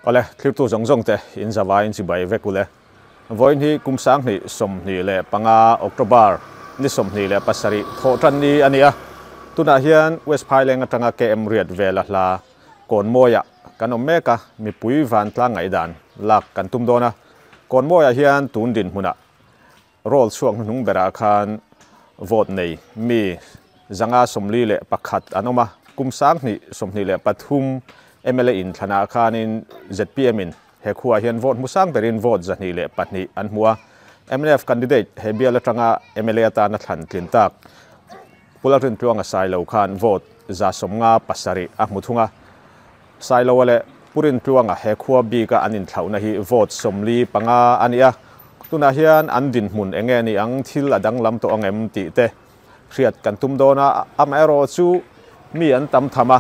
Awle, thlirtu zawng zawng te in zavaiin chibai vek ule. Vawiin hi kum 2025 October ni 27 thawhtan ni a ni a. Tunah hian West Phaileng atanga KM riat vel a hla Kawnmawiah kan awm mek a, mipui vantlang ngaihdan lak kan tum dawn a. Kawnmawiah hian tun dinhmunah Roll chhuak hnuhnung berah khan vote nei mi 541 an awm a, kum 2023 mla inthlanah khanin zpm in he khuaah hian vote hmu sang berin vote 202 an hmu a, mnf candidate he bial atanga mla atana thlan tlin tak Pu Lalrintluanga Sailo khan vote 57 a hmu thung a, Sailoa leh Pu Rintluanga he khua bika an inthlauhna hi vote 45 a ni a, tunah hian an dinhmun eng nge ni ang thil a danglam tawh ang em tih te hriat kan tum dawn a, amaherawh chu mi an tam tham a,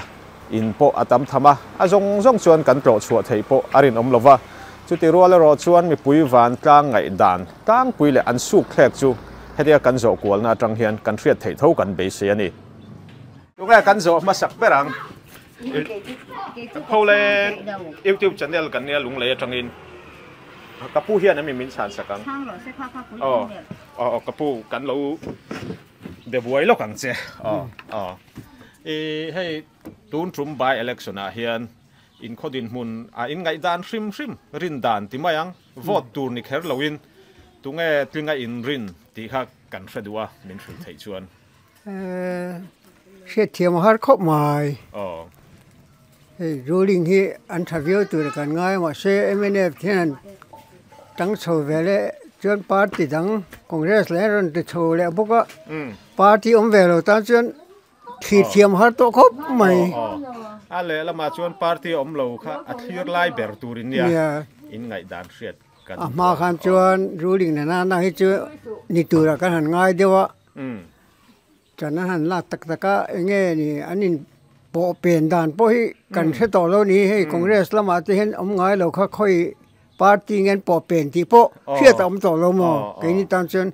in pawh a tam tham a, a zawng zawng chuan kan tlawh chhuah theih pawh a rinawm lo va, chuti rual erawh chuan mipui vantlang ngaihdan tlangpui leh an suk thlek chu hetia kan zawh kualna atang hian kan hriat theih tho kan beisei a ni. Tunge kan zawh hmasak ber ang? Pholeng YouTube channel kan nia lunglei atangin ka pu hian ami min chhan sak ang. Aw aw ka pu kan lo be buai lawk ang che. Aw aw i hei tun tum by election ah hian in khaw dinhmun a in ngaihdan hrim hrim rin dan ti mai ang vote tur ni kher loin tunge tlinga in rin tih kha kan hre duh a min hrilh theih chuan. Hriatthiam a har khawp mai. Hei ruling hi an tha viau tur kan ngai a mahse mnf hian an tang chho ve leh chuan party dang congress leh an rawn ti chho leh bawk a party awm ve lo tan chuan thlir thiam har tawh khawp mai. A lehlamah chuan party awm lo kha a thlir lai ber tur in nia in ngaihdan hriat kan a hma khan chuan ruling nana na hi chu ni turah kan han ngai deuh a. Ṭan an han lak tak tak a, eng nge ni an in pawh pen dan pawh hi kan hre tawh lo ni hei Congress lamah te hian awm ngai lo kha khawi party nge an pawh pen tih pawh hriat a awm tawh lo maw keini tan chuan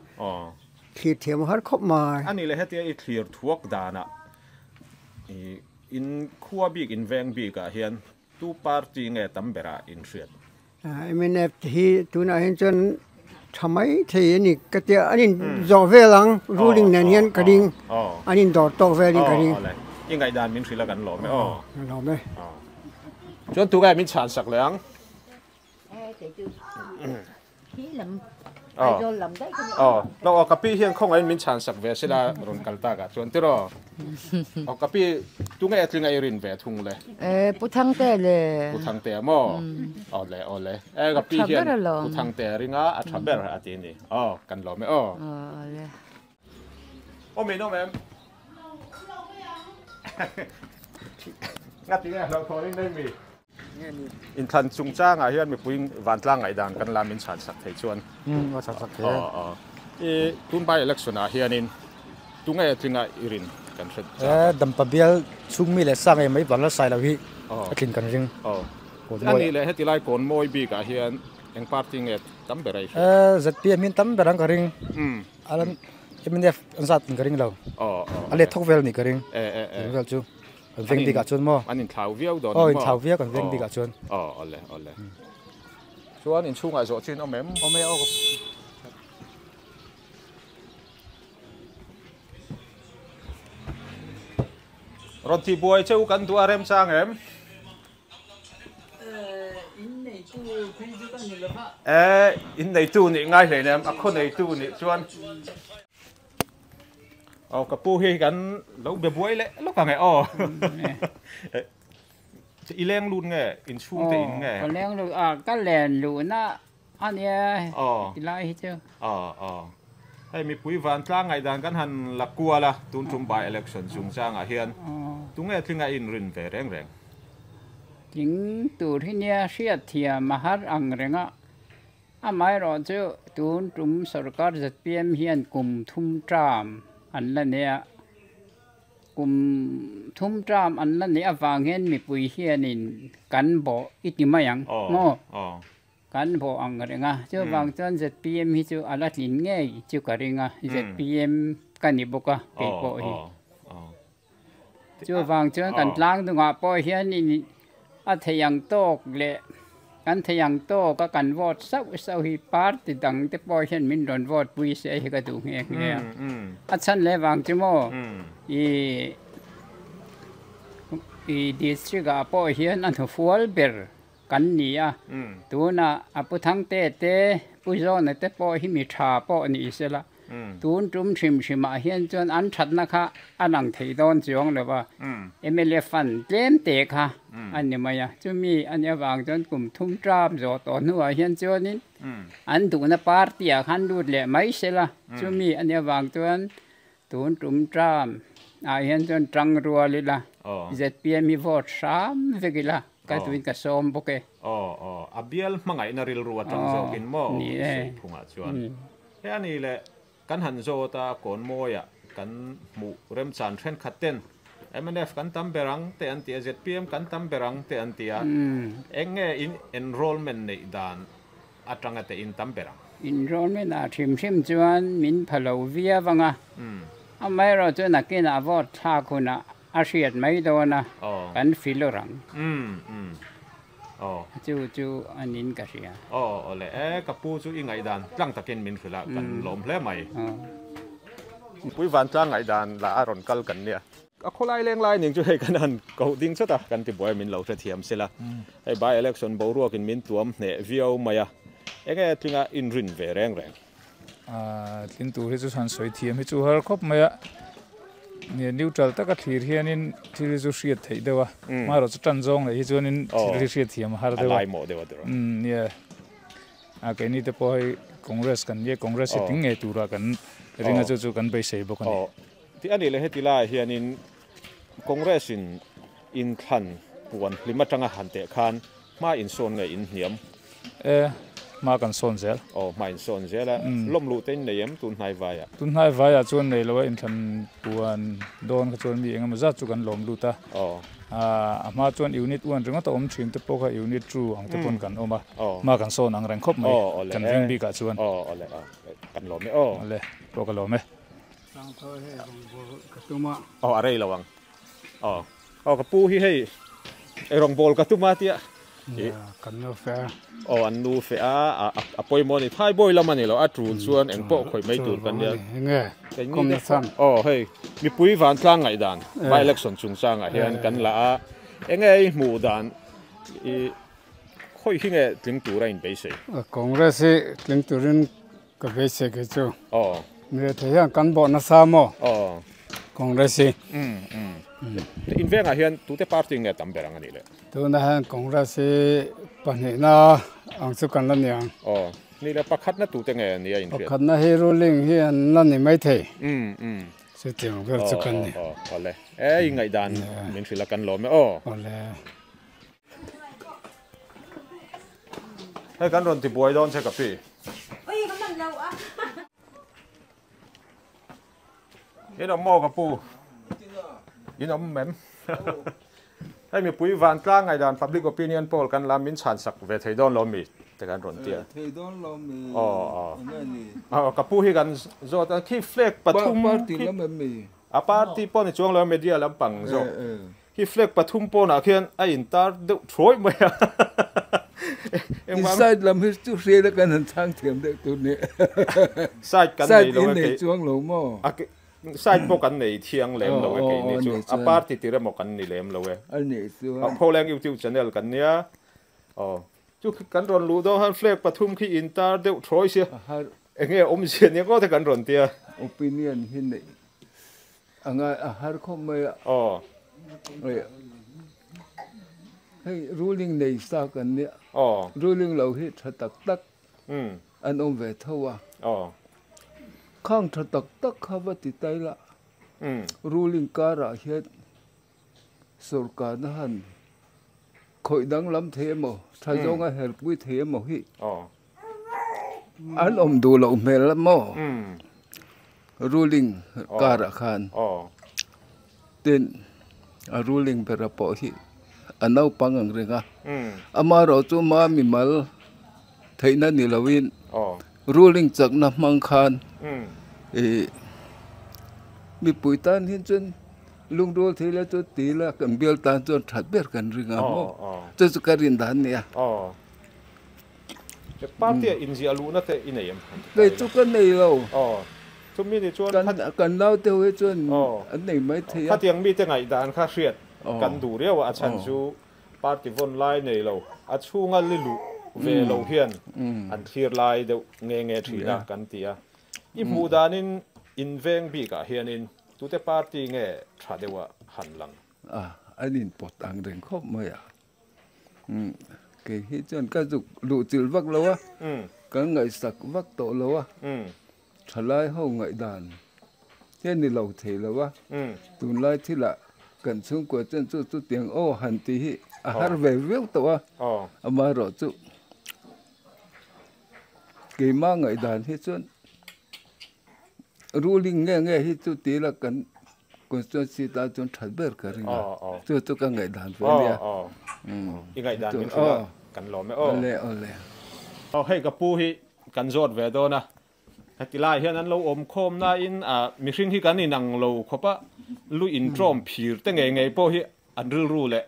thlir thiam a har khawp mai. A nih leh hetia i thlir thuak danah i in khua bik in veng bikah hian tu party nge tam berah in hriat? Mnf te hi tunah hian chuan tha mai thei a ni ka tia an in zawh vel ang ruling nen hian ka ring an in dawr tawk velin ka ring. I ngaihdan min hrilh a kan lawm e aw. Kan lawm e. Chuan tunge min chhan sak leh ang? Aw no aw ka pi hian khawngaih in min chhan sak ve sila rawn kal tak ah chuan tiraw aw ka pi tunge a tlinga i rin ve thung le e pu Thangte le pu Thangte maw aw le aw le e ka pi hian pu Thangte a ring a a tha ber a ti ni aw kan lawm e aw le aw min awm em nga tinge hlauhthawn in nei mi Inthlan chungchangah hian mipui vantlang ngaihdan kan la min chhan sak thei chuan. Umm a chhan sak thei e. Aw i tun by election ah hianin tunge tlinga i rin kan hre chak a. E dampa bial chhung mi leh sa ngei mai vanla sai lo hi a tlin kan ring. Aw a nih leh heti lai kawn mawi bik ah hian eng party nge tam ber a i hriat? E zpm hian tam ber ang ka ring. Mnf an zat in ka ring lo. A let thawk vel a nih ka ring. E e e. Vel chu. Kan veng bikah chuan maw? An inthlau viau dawn maw? Aw inthlau viau kan veng bikah chuan. Aw awle awle. Chuan inchhungah zawh chin awm em? Awm e aw. Rawn tihbuai che u kan duh a remchang em? E inneitu nih ngai hleinem a khaw neitu nih chuan. Aw ka pu hi kan lo be buai leh lawk ang e aw. I leng lut nge inchhung te in nge? Ka leng lut a ka len luhna a nia ti lai hi chu. Aw aw hei mipui vantlang ngaihdan kan han la kual a tun tum by election chungchangah hian tunge tlinga i inrin ve reng reng? Tling tur hi nia hriatthiam a har ang reng a. Amaherawh chu tun tum sorkar zpm hian kum thum term an la nei a, kum thum term an la neih avang hian mipui hianin kan bawh i ti mai ang maw? Kan bawh ang reng a, chuvang chuan zpm hi chu a la tlin ngei chu ka ring a, zpm ka ni bawk a kei pawh hi. Chuvang chuan kan tlang dungah pawh hianin a thei ang tawk leh. Kan thei ang tawk a kan vote sauh sauh hi party dang te pawh hian min rawn vote pui se hi ka duh nghe nghe a. A chhan leh vang chu maw i i district ah pawh hian a hnufual ber kan ni a. Tunah a Pu Thangte te Pu Zawna te pawh hi mi tha pawh ni sela. Tun tum hrim hrimah hian chuan an thatna kha a lang thei dawn chuang lo va, mla fund tlem te kha a ni mai a. Chumi a nih avang chuan kum thum ṭam zawh tawh hnuah hian chuanin an duhna party ah khan lut leh mai sela. Chumi a nih avang chuan tun tum ṭam ah hian chuan ṭang rual ila, zpm hi vote hram vek ila ka tuin ka sawm bawk e. Aw aw, a bial hmangaihna rilru aṭang zawkin maw Seihphungah chuan. He a ni le, kan han zawt a, Kawnmawiah kan hmuh remchan thenkhat ten mnf kan tam ber ang te an ti a, zpm kan tam ber ang te an ti a, eng nge in enrollment neih dan atanga te in tam ber ang? Enrollment ah hrim hrim chuan min pha lo viau ang a, amaherawh chu nakinah vote thlak hunah a hriat mai dawn a, kan filawr ang. Aw. Chu chu a nin ka hria. Aw aw le e, ka pu chu i ngaihdan tlang takin min hrilh a, kan lawm hle mai. Pui vantlang ngaihdan lah a rawn kal kan nia. A khawlai leng lai ning chu hei kan han koh ding chawt a, kan ti buai min lo hrethiam sela. Hei by election boruakin min tuam hneh viau mai a, enge tlinga inrin ve reng reng. Tlin tur hi chu han sawi thiam hi chu har khawp mai a, neutral taka thlir hianin thil hi chu hriat theih deuh a, hmarawh chu tan zawng leh hi chuanin thil hi hriat thiam a har deuh a. A laimawh deuh a tiraw. Nia, a keini te pawh hei Congress kan nia, Congress hi tling ngei tura kan ring a, chu chu kan beisei bawk a ni. Tih a nih leh heti laiah hianin Congress in inthlan puan hlim atanga han teh khan Hma insawn nge in hniam? E, hma kan sawn zel. Aw, hma insawn zel a. Lawm luh te in nei em tun hnai vaiah? Tun hnai vaiah chuan nei lo a, inthlan puan dawn kha chuan mi engemaw zat chu kan lawm lut a. Aw. A hma chuan unit one ringawt a awm thin te pawh kha unit two ang te pawn kan awm a. Hma kan sawn ang reng khawp mai kan veng bikah chuan. Aw, aw le, aw, kan lawm e aw. Aw le, pawh ka lawm e. Ka tum a. Aw, a rei lo ang. Aw. Aw ka pu hi hei eirawng bawl ka tum a tia. Kan nu fe a. Aw an nu fe a, a pawimawh a ni. Thaibawi lam a ni lo, a tul chuan eng pawh khawih mai tur kan nia. Enge kawmna chhan. Aw hei mipui vantlang ngaihdan by election chungchangah hian kan la a, enge i hmuh dan i khawi hi nge tling tura in beisei? Congress hi tling turin Ka beisei kei chu. Aw. Mirethei hian kan bawh nasa maw? Aw. Congress hi. Um um. In vengah hian tute party nge tam ber ang a nih le? Tunah hian Congress hi pahnihna ang chu kan la ni ang. Aw. Nih le pakhatna tute nge nia in hriat? Pakhatna hi ruling hi an la ni maithei. Um um. Chutiang vel chu kan ni. Aw aw aw le. E i ngaihdan min hrilh a kan lawm e aw. Aw le. Hei kan rawn ti buai dawn che ka pi. Oi ka man lo a. In awm maw ka pu? In awm em? Hei mipui vantlang ngaihdan public opinion poll kan la min chhan sak ve thei dawn lo mi te kan rawn ti a. Thei dawn lo mi. Aw aw. Aw ka pu hi kan zawt a khi flag pathum. Party lam em mi? A party pawh ni chuang lo media lampang zawk. Khi flag pathum pawnah khian a intar deuh thuai mai a. Engvang. Side lam hi chu hriat a kan han chhang thiam deuh tur ni. Side kan nei lo e kei. Side in nei chuang lo maw? A side pawh kan nei thiang lem lo e kei ni chu. A party tir emaw kan ni lem lo e. A nih chuan. Pholeng YouTube channel kan nia. Aw. Chu kan rawn luh dawn khan flag pathum khi intar deuh thuai sia. Enge awmzia nia ngawt e kan rawn tia. Opinion hi neih A ngai a har khawp mai a. Aw. Hei ruling nei sa kan nia. Aw. Ruling lo hi tha tak tak an awm ve tho a. Aw. Khang tha tak tak kha va ti tai la. Ruling karah hian sorkarna han khawih danglam thei emaw, tha zawnga herpui thei emaw hi. Aw. An awm duh loh hmel maw? Ruling karah khan tin a ruling bera pawh hi a naupang ang reng a, amaherawh chu ma mimal theihna ni loin ruling chakna hmang khan ih mipui tan hian chuan lungrual thei la chu ti la kan bial tan chuan that ber kan ring ang maw? Chu chu ka rin dan a nia. Party a inziah luhna te i nei em? Kei chu ka nei lo. Aw, chumi ni chuan Kan kan naute ho hi chuan an nei mai thei a. Khatiang mite ngaihdan kha hriat kan duh riau a, a chhan chu party vawn lai nei lo, a chhunga li luh ve lo hian an thlir lai deuh nge nge thin a kan ti a. I hmuh danin in veng bikah hianin tute party nge tha deuha han lang? A, an inpawt ang reng khawp mai a. Kei hi chuan ka zuk luh chilh vak lo a, kan ngaihsak vak tawh lo a, thalai ho ngaihdan hian ni lo thei lo a, tunlai thilah kan chhungkua chuan chu chu tiang aw han tih hi a har ve viau tawh a, amaherawh chu keimah ngaihdan hi chuan ruling nge nge hi chu ti ila kan Constituency tan chuan that ber ka ring a, chu chu ka ngaihdan ve ania. I ngaihdan min hrilh a, kan lawm e aw. Awle awle. Aw hei ka pu hi kan zawt ve dawn a, heti lai hian an lo awm khawm nain mihring hi kan inang lo khawp a, lu intawm phir te ngei ngei pawh hi an rilru leh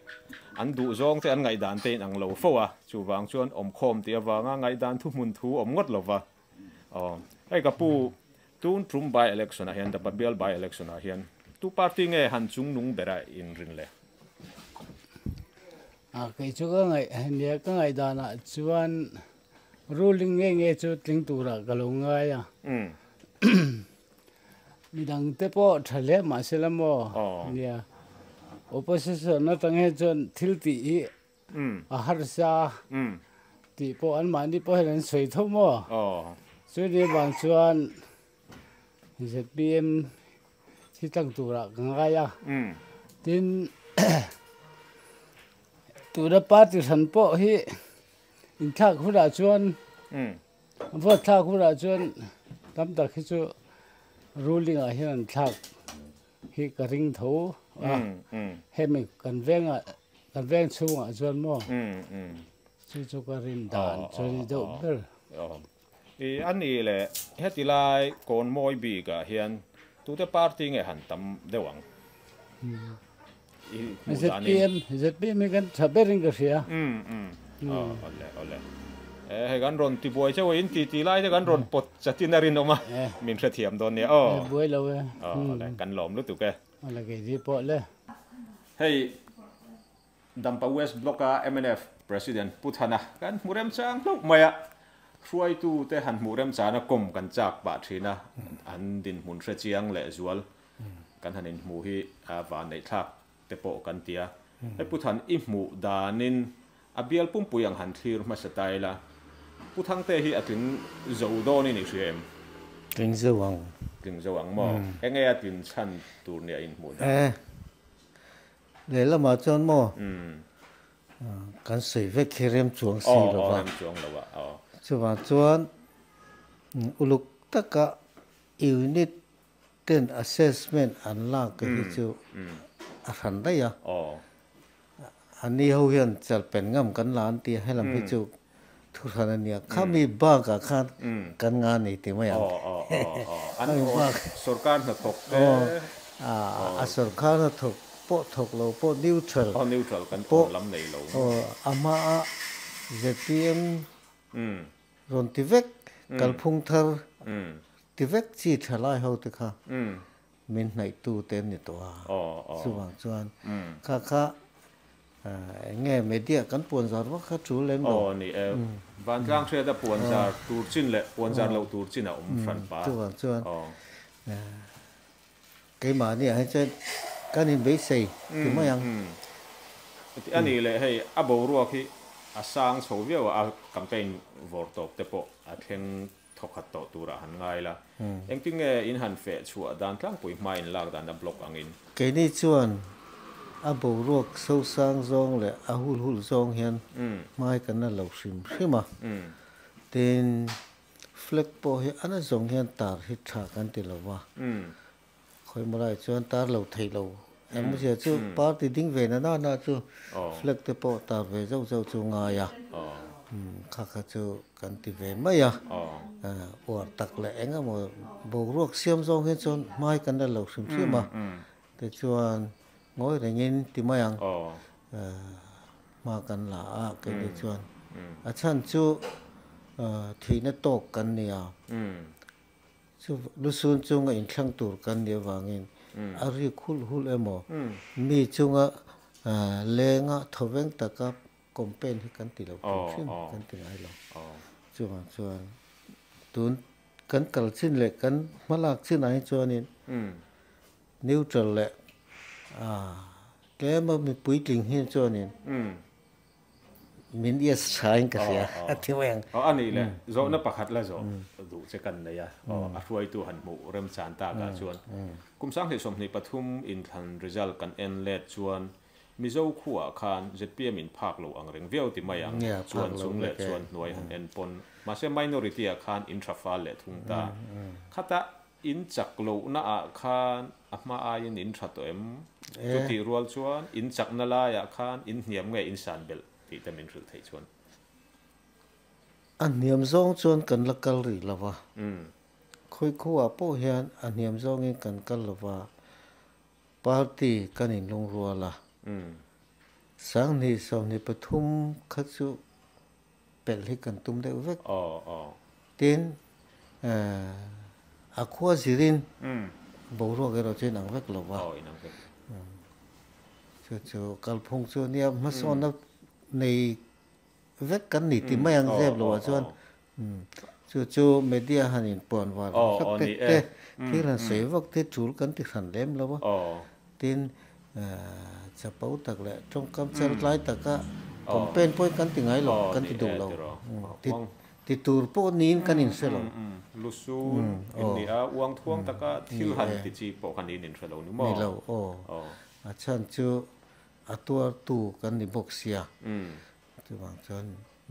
an duh zawng te an ngaihdan te inang lo fo a, chuvang chuan awm khawm tih avanga ngaihdan thuhmun thu awm ngawt lo va. Aw hei ka pu Tun tum by election ah hian Dapa bial by election ah hian tu party nge han chungnung ber a in rin le? A kei chu ka ngaih nia ka ngaih dan ah chuan ruling nge nge chu tling tur ah ka lo ngai a midang te pawh tha hle mahse la maw nia opposition atang hi chuan thil tih hi a harsa tih pawh anmahni pawh hian an sawi tho maw? Chuni avang chuan zpm hi tlang turah ka ngai a, tin tuna party hran pawh hi inthlak hunah chuan vote thlak hunah chuan tam tak hi chu ruling ah hian an thlak hi ka ring tho a, hemi kan vengah Kan veng chhungah chuan maw chu chu ka rin dan chu ni deuh ber. I a ni le heti lai kawn mawi bikah hian tute party nge han tam deuh ang? I hmuh danin. ZPM, ZPM hi kan tha berin ka hria. Awle awle. Hei kan rawn ti buai chauh a, in ti ti lai te kan rawn pawt chatin a rinawm a, min hrethiam dawn nia aw. Buai lo e. Awle kan lawm lutuk e. Awle kei di pawh le. Hei Dampa West Block a mnf President Pu Thana kan hmu remchang hlauh mai a, hruaitu te han hmuh remchana kawm kan chak pah thin a, an dinhmun hre chiang leh zual kan han inhmuh hi van neih thlak te pawh kan ti a. Hei Pu Than i hmuh danin a bial pumpui ang han thlir hmasa ta ila, Pu Thangte hi a tling zo dawnin i hria em? Tling zo ang. Tling zo ang maw? Enge a tlin chhan tur nia inhmuh dan? Lehlamah chuan maw kan sawi vek hi rem chuang si lo va, chuvang chuan uluk taka unit ten assessment an lak hi chu a hran daih a, anni ho hian chalpen ngam kan la an ti a, helam hi chu thu hran a nia, khami bakah khan kan nga nei ti mai ang. Khami bak. Sorkar hnathawk te. A sorkar hnathawk pawh thawk lo pawh neutral. Aw neutral kan awn lam nei lo. A hmaa zpm rawn ti vek, kalphung thar ti vek chi tha lai ho te kha min hnaihtu te an ni tawh a. Chuvang chuan kha kha Eng nge media kan puan zar vak kha tul lem lo. Aw ni e, vantlang hriata puan zar tur chin leh puan zar loh tur chin a awm hran pa. Chuvang chuan keimahni ah hian chuan kan inbeisei ti mai ang. A nih leh hei a boruak hi a sang chho viau a, a campaign vawr tawp te pawh a thleng thawkhat tawh turah han ngai la. Engtin nge in han feh chhuah dan tlangpui hma in lak dan a block angin? Keini chuan a boruak sosang zawng leh a hul hul zawng hian hmai kan la lo hrim hrim a. Tin, flag pawh hi a na zawng hian tar hi tha kan ti lo va. Khawimaw lai chuan tar lo theih lo eng zia chu party ding ve na na na chu flag te pawh tar ve zauh zauh chu ngai a, kha kha chu kan ti ve mai a, uar tak leh eng emaw boruak siam zawng hian chuan hmai kan la lo hrim hrim a, tichuan ngawi rengin ti mai ang hma kan la a keini chuan a chhan chu. Theihna tawk kan ni a, chu lusun chunga inthlang tur kan nih avangin a rik hulh hulh emaw, mi chunga lenga thawveng taka campaign hi kan ti lo hrim hrim, kan ti ngai lo. Chuvang chuan tun kan kal chin leh kan hmalak chinah hi chuanin neutral leh tlema mi puitling hi chuanin Min yes tha in ka hria a ti mai ang. Aw a nih le, zawhna pakhat la zawh duh che kan nei a, aw a hruaitu han hmuh remchan tak ah chuan kum 2023 inthlan result kan en let chuan Mizo khuaah khan zpm in phak lo ang reng viau ti mai ang, chuan chung leh chuan hnuai han en pawn mahse minority ah khan in tha fal leh thung ta. Khata in chak lohna ah khan a hma aiin in tha tawh em? Chutih rual chuan in chakna laiah khan in hniam nge in san belh tih te min hrilh theih chuan. A hniam zawng chuan kan la kal rih lo va, khawi khuaah pawh hian a hniam zawngin kan kal lo va, party kan inlungrual a, 2023 kha chu pelh hi kan tum deuh vek. Tin, a khua zirin boruak erawh chu inang vek lo va. Chu chu kalphung chu nia hmasawnna nei vek kan ni ti mai ang zep lo ah chuan chu chu media han inpuan var vak te te thil han sawi vak te tul kan ti hran lem lo va. Tin, chapo tak leh tawngkam chal tlai taka campaign pawhin kan ti ngai lo, kan ti duh lo. Ti tur pawh niin kan inhre lo. Lusun in ni a, uang thuang taka thil han ti chi pawh kha niin inhre lo ni maw? Ni lo, aw. A chhan chu a tuartu kan ni bawk sia. Chuvang chuan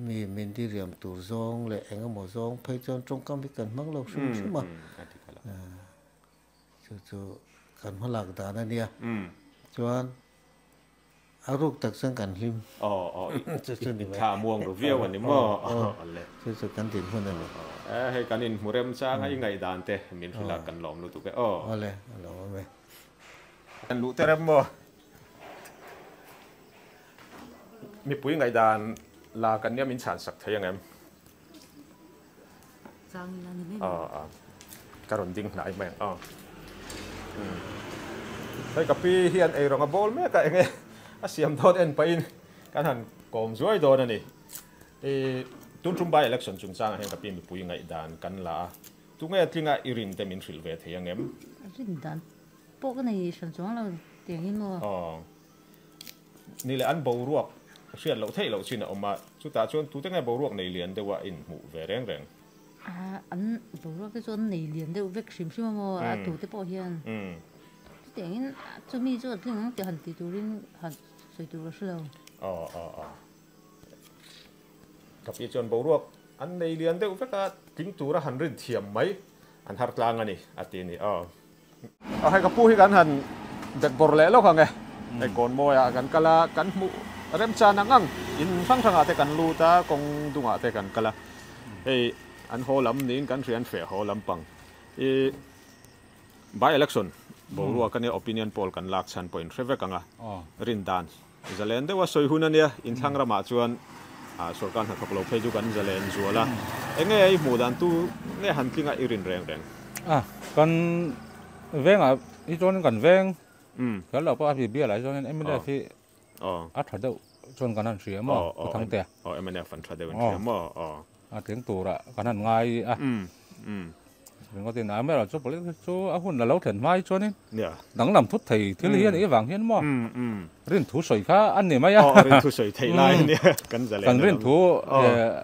mi min diriam tur zawng leh eng emaw zawng phei chuan tawngkam hi kan hmang lo hrim hrim a. Chu chu kan hmalak dan a nia. Chuan a ruk tak chuan kan hlim. Aw aw chu chu ni mai. Thla muang ru viau a ni maw? Aw le. Chu chu kan din hun a ni. E hei kan inhmu rem chang a i ngaihdan te min hrilh a kan lawm lutuk e aw. Aw le a lawm awm e. Kan luh te rem maw? Mipui ngaihdan la kan nia min chhan sak thei ang em? Aw aw ka rawn ding hnai mai ang aw hei ka pi hian eirawng a bawl mek a enge a siam dawn en pahin kan han kawm zuai dawn a ni i tun tum by election chungchangah hian ka pi mipui ngaihdan kan la a tunge tlinga i rin te min hrilh ve thei ang em? Rin dan pawh ka nei hran chuang lo tiang in maw? Aw. Ni leh an boruak hriat loh theih loh chin a awm a, chutah chuan tute nge boruak nei lian deuha inhmuh ve reng reng? An boruak te chu an nei lian deuh vek hrim hrim a maw, a tute pawh hian. Chutiangin chumi chu a tling ang tih han ti turin han sawi tur ka hre lo. Aw aw aw. Ka pi chuan boruak an nei lian deuh vek a, tling tura han rin thiam mai an har tlang a ni, a ti a ni. Aw. Hei ka pu hi kan han bek bawrh leh lawk ang e. Hei kawn mawiah kan kal a, kan hmuh remchan ang ang in hrang hrangah te kan lut a, kawng dungah te kan kal a. Hei an haw lam niin kan hria an feh haw lampang. I by election boruak ania opinion poll kan lak chhan pawh in hre vek ang a, rin dan zalen deuh a sawi hun ania inthlang ramah chuan sorkar hnathawk lo phei chu kan zalen zual a, enge i hmuh dan tu nge han tling a i rin reng reng? A, kan vengah hi chuan kan veng kher lo pawh a bial ah hi chuan mnf hi a tha deuh chuan kan han hria maw Pu Thangtea. Aw mnf an tha deuh an hria maw aw. A tling turah kan han ngai a. Ringawt in a erawh chu politics chu a hun a lo thlen hma hi chuanin danglam thut thei thil hi a nih avang hian maw rin thu sawi kha a ni mai a. Rin thu sawi theih lai a nia kan zalen Kan rin thu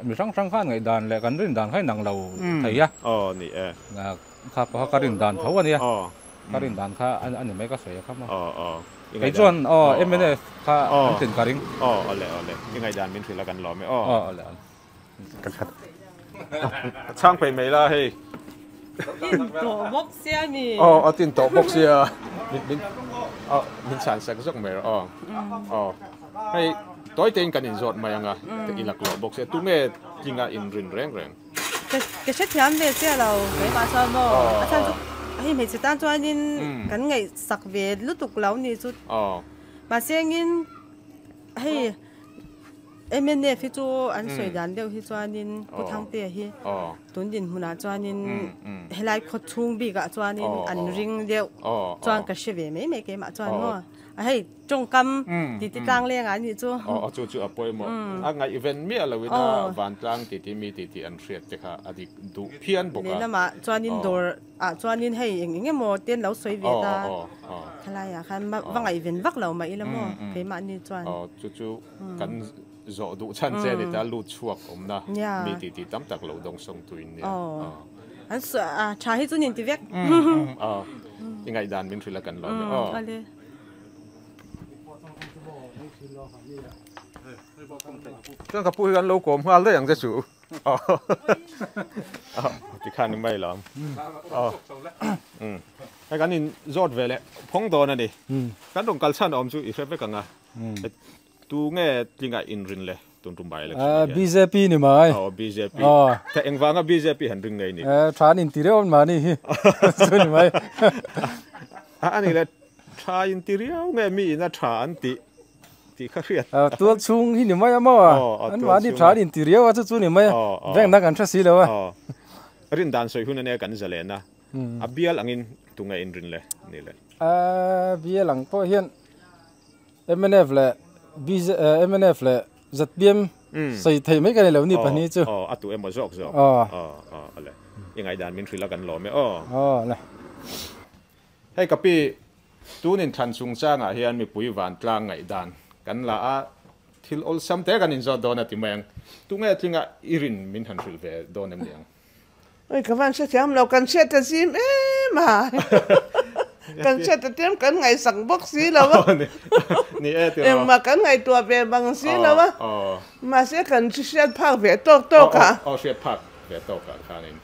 mi hrang hrang khan ngaihdan leh kan rin dan kha inang lo thei a. Aw ni e. Kha pawh kha ka rin dan tho a nia. Ka rin dan kha a ni mai ka sawi a kha maw. Kei chuan aw mnf kha an tlin ka ring. Aw awle awle i ngaihdan min hrilh a kan lawm e aw. Aw awle awle. Ka khat chhang peih mai la hei. Tin tawh bawk sia mi. Aw a tin tawh bawk sia min min aw min chhan sak zawk mai rawh aw aw hei tawi tein kan inzawt mai anga i laklawh bawk sia tunge tlinga inrin reng reng. Ka ka hrethiam ve chiah lo keimah chuan maw a chhan chu hei hmeichhe tan chuanin kan ngaihsak ve lutuk lo ni chu mahse engin hei. Mnf hi chu an sawi dan deuh hi chuanin Pu Thangtea hi tun dinhmunah chuanin helai khaw chhung bikah chuanin an ring deuh chuan ka hre ve mai mai keimah chuan maw a hei tawngkam titi tlang lengah a nih chu. Aw chu chu a pawimawh a ngaihven miah loin a vantlang titi mi titi an hriat te kha a dik duh phian bawk a. Lehlamah chuanin dawr ah chuanin hei eng eng emaw te an lo sawi ve ta khalaiah khan va ngaihven vak lo mah ila maw keimahni chuan. Aw chu chu kan zawh duh chhan che a ni ta lut chhuak awmna mi titi tam tak lo dawng sawng tuin nia. An tha hi chu nin ti vek. Aw i ngaihdan min hrilh a kan lawm e aw. Chuan ka pu hi kan lo kawm nghal daih ang che chu. Tikhan ni mai lo. Hei kan in zawt ve leh phawng dawn a ni. Kan rawn kal chhan awm chu i hre vek ang a. Tu nge tlinga inrin le tun tum by election ah hian? BJP ni mai. Aw BJP. Tha engvanga BJP han ring ngei ni? Tha an inti riau an mahni hi chu ni mai. A ni le tha inti riau nge mi ina tha an tih tih kha hriat. Tual chhung hi ni mai a maw? An mahni tha an inti riau a chu chu ni mai a. Veng dang kan hre si lo a. Rin dan sawi hun ania kan zalen a. A bial angin tunge inrin le ni le? A bial ang pawh hian Mnf leh BJ mnf leh ZPM sawi thei mai ka ni lo ni pahnih chu. Aw a tu emaw zawk zawk. Aw aw ale. I ngaihdan min hrilh a kan lawm e aw. Aw le. Hei ka pi, tun inthlan chungchangah hian mipui vantlang ngaihdan kan la a, thil awlsam te kan inzawt dawn a ti mai ang. Tunge tlinga i rin min han hrilh ve dawn em ni ang? Oi ka van hrethiam lo, kan hriat ta zim em a, kan hriat ta tlem kan ngaihsak bawk si lo a, Ni e tiraw. Engmah kan ngaihtuah ve bang si lo a, mahse kan hriat phak ve tawk tawk a. Aw hriat phak ve tawk ah khanin.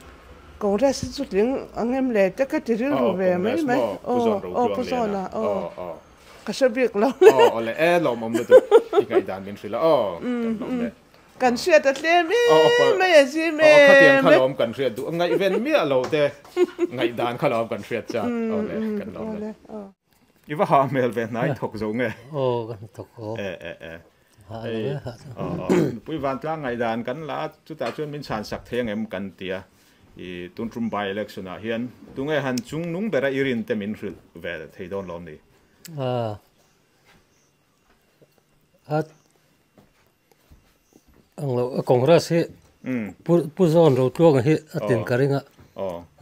Congress hi chu tling ang em le te ka ti rilru ve mai mai. Aw aw Pu Zawn a, aw ka hre bik lo. Aw awle e lawmawm lutuk i ngaihdan min hrilh a aw kan lawm e. Kan hriat a tlem em mai a zim em. Aw khatiang kha lawm kan hriat duh ngaihven miah lo te ngaihdan kha lawm kan hriat chak aw le kan lawm le. I va hah hmel ve hnai thawk zo nge. Aw kan thawk aw. E e e. Nupui vantlang ngaihdan kan la a chutah chuan min chhan sak thei angem kan tia i tun tum by election ah hian tunge han chung nung bera i rin te min hrilh ve thei dawn lawm ni. A Ang lo a Congress hi Pu Pu Zawn Rotluanga hi a tin ka ring a.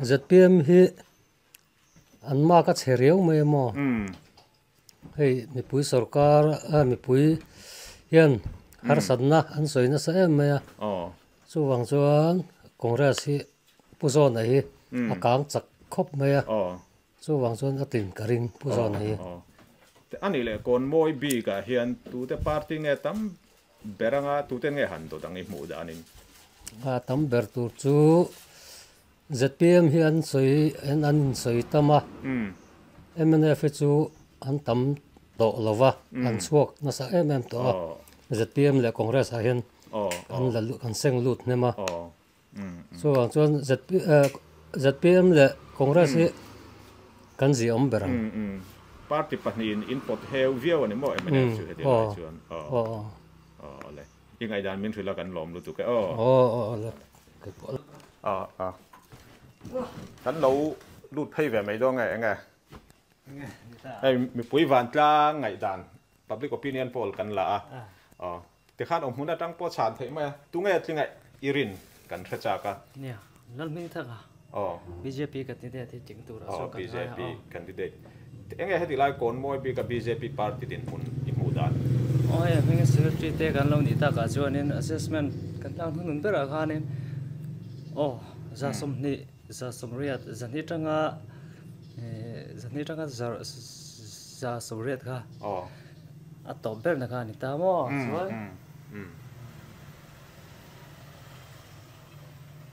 ZPM hi an mark a chhe riau mai a maw. Hei mipui sorkar a mipui hian harsatna an sawi nasa em mai a. Chuvang chuan Congress hi Pu Zawna hi a kang chak khawp mai a. Chuvang chuan a tin ka ring Pu Zawna hi. A nih leh kawn mawi bik ah hian tute party nge tam ber anga tute nge han dawt ang i hmuh danin? A tam ber tur chu zpm hi an sawi an insawi tam a, mnf hi chu an tam tawh lo va, an chhuak nasa em em tawh a, zpm leh Congress ah hian an la an seng lut hnem a. Chuvang chuan zpm leh Congress hi kan zia awm ber ang. Party pahnihin in pawt heu viau a ni maw mnf chu heti lai chuan. Aw le. I ngaihdan min hrilh a kan lawm lutuk e aw. Aw le. Aw aw. Kan lo lut phei ve mai dawn nge eng e. Hei mipui vantlang ngaihdan public opinion poll kan la a. Aw. Tikhan awm hmun atang pawh chhan theih mai a, tunge tlinga i rin kan hre chak a. Nia, Lalhming thaka bjp candidate hi tling tur a chu kan ngai a. Aw, bjp candidate. Enge heti lai kawn mawi bik a bjp party dinhmun i hmuh dan? Aw hei hming secretary te kan lo nih takah chuanin assessment kan tlang hnunun berah khanin aw 20 180 200 tanga 200 tanga 180 kha. A tawp ber na kha a ni ta maw chuan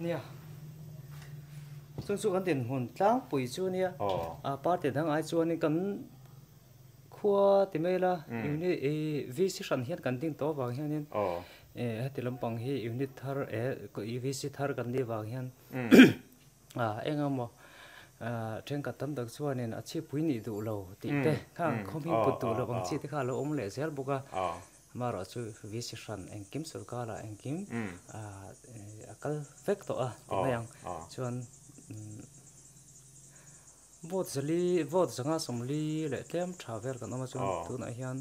nia chung chu kan dinhmun tlangpui chu nia a party dang ai chuanin kan khua ti mai ila unit ih VC hran hian kan ding tawh avang hianin heti lampang hi unit thar eh VC thar kan nih avang hian. A eng emaw thenkhat tam tak chuanin a chhipui nih duh lo tih te khang khawmhing put duh lo ang chi te kha a lo awm leh zel bawk a. Amaherawh chu VC hran engkim sorkar ah engkim a kal vek tawh a ti mai ang. Chuan vote zali vote zanga sawmli leh tlem tha vel kan awm a chuan tunah hian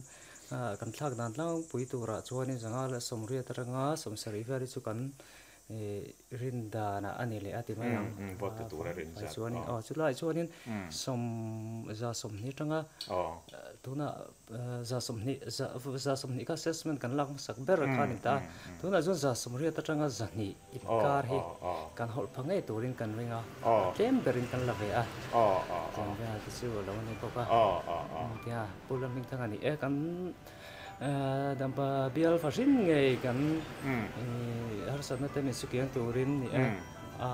kan thlak dan tlangpui turah chuanin zanga leh sawmriat atanga sawmsarih vel hi chu kan rin danah a ni leh a ti mai ang. Chuanin aw chulaiah chuanin sawm za sawmhnih atanga tunah za sawmhnih za sawmhnih kha assessment kan lak hmasak ber kha a ni ta a, tunah chuan za sawmriat atanga zahnih inkar hi kan hawlh pha ngei turin kan ring a, a tlem berin kan la ve a, tiang vel te chu a lo ni bawk a, tia Pu Lalhmingthanga ni e kan Dampa bial fahrin ngei kan harsatna te min sukiang turin ni a,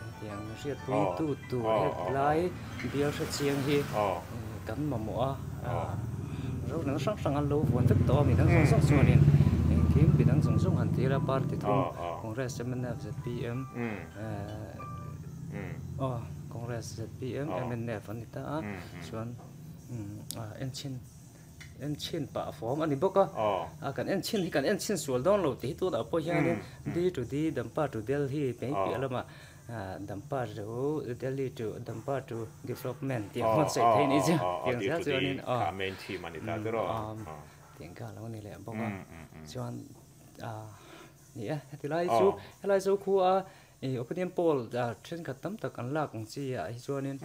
hetiang hriatpui tu tur hetlai bial hrechiang hi kan mamawh a, rorelna hrang hrang an lo vuan vek tawh a, midang zawng zawng chuanin engkim midang zawng zawng han ti ila party thum Congress, mnf, zpm aw Congress, zpm, mnf an ni ta a, chuan enchhin. Enchhin pah fawm a ni bawk a, a kan enchhin hi kan enchhin sual dawn lo tih hi tunah pawh hianin D to D Dampa to Delhi mai piah lamah Dampa to Delhi to Dampa to Development tih ang hman saih thei a nih chu tiang zel chuanin aw tiang kha a lo ni leh bawk a chuan ni e heti lai chu helai chu khua opinion poll thenkhat tam tak an lak ang chi ah hi chuanin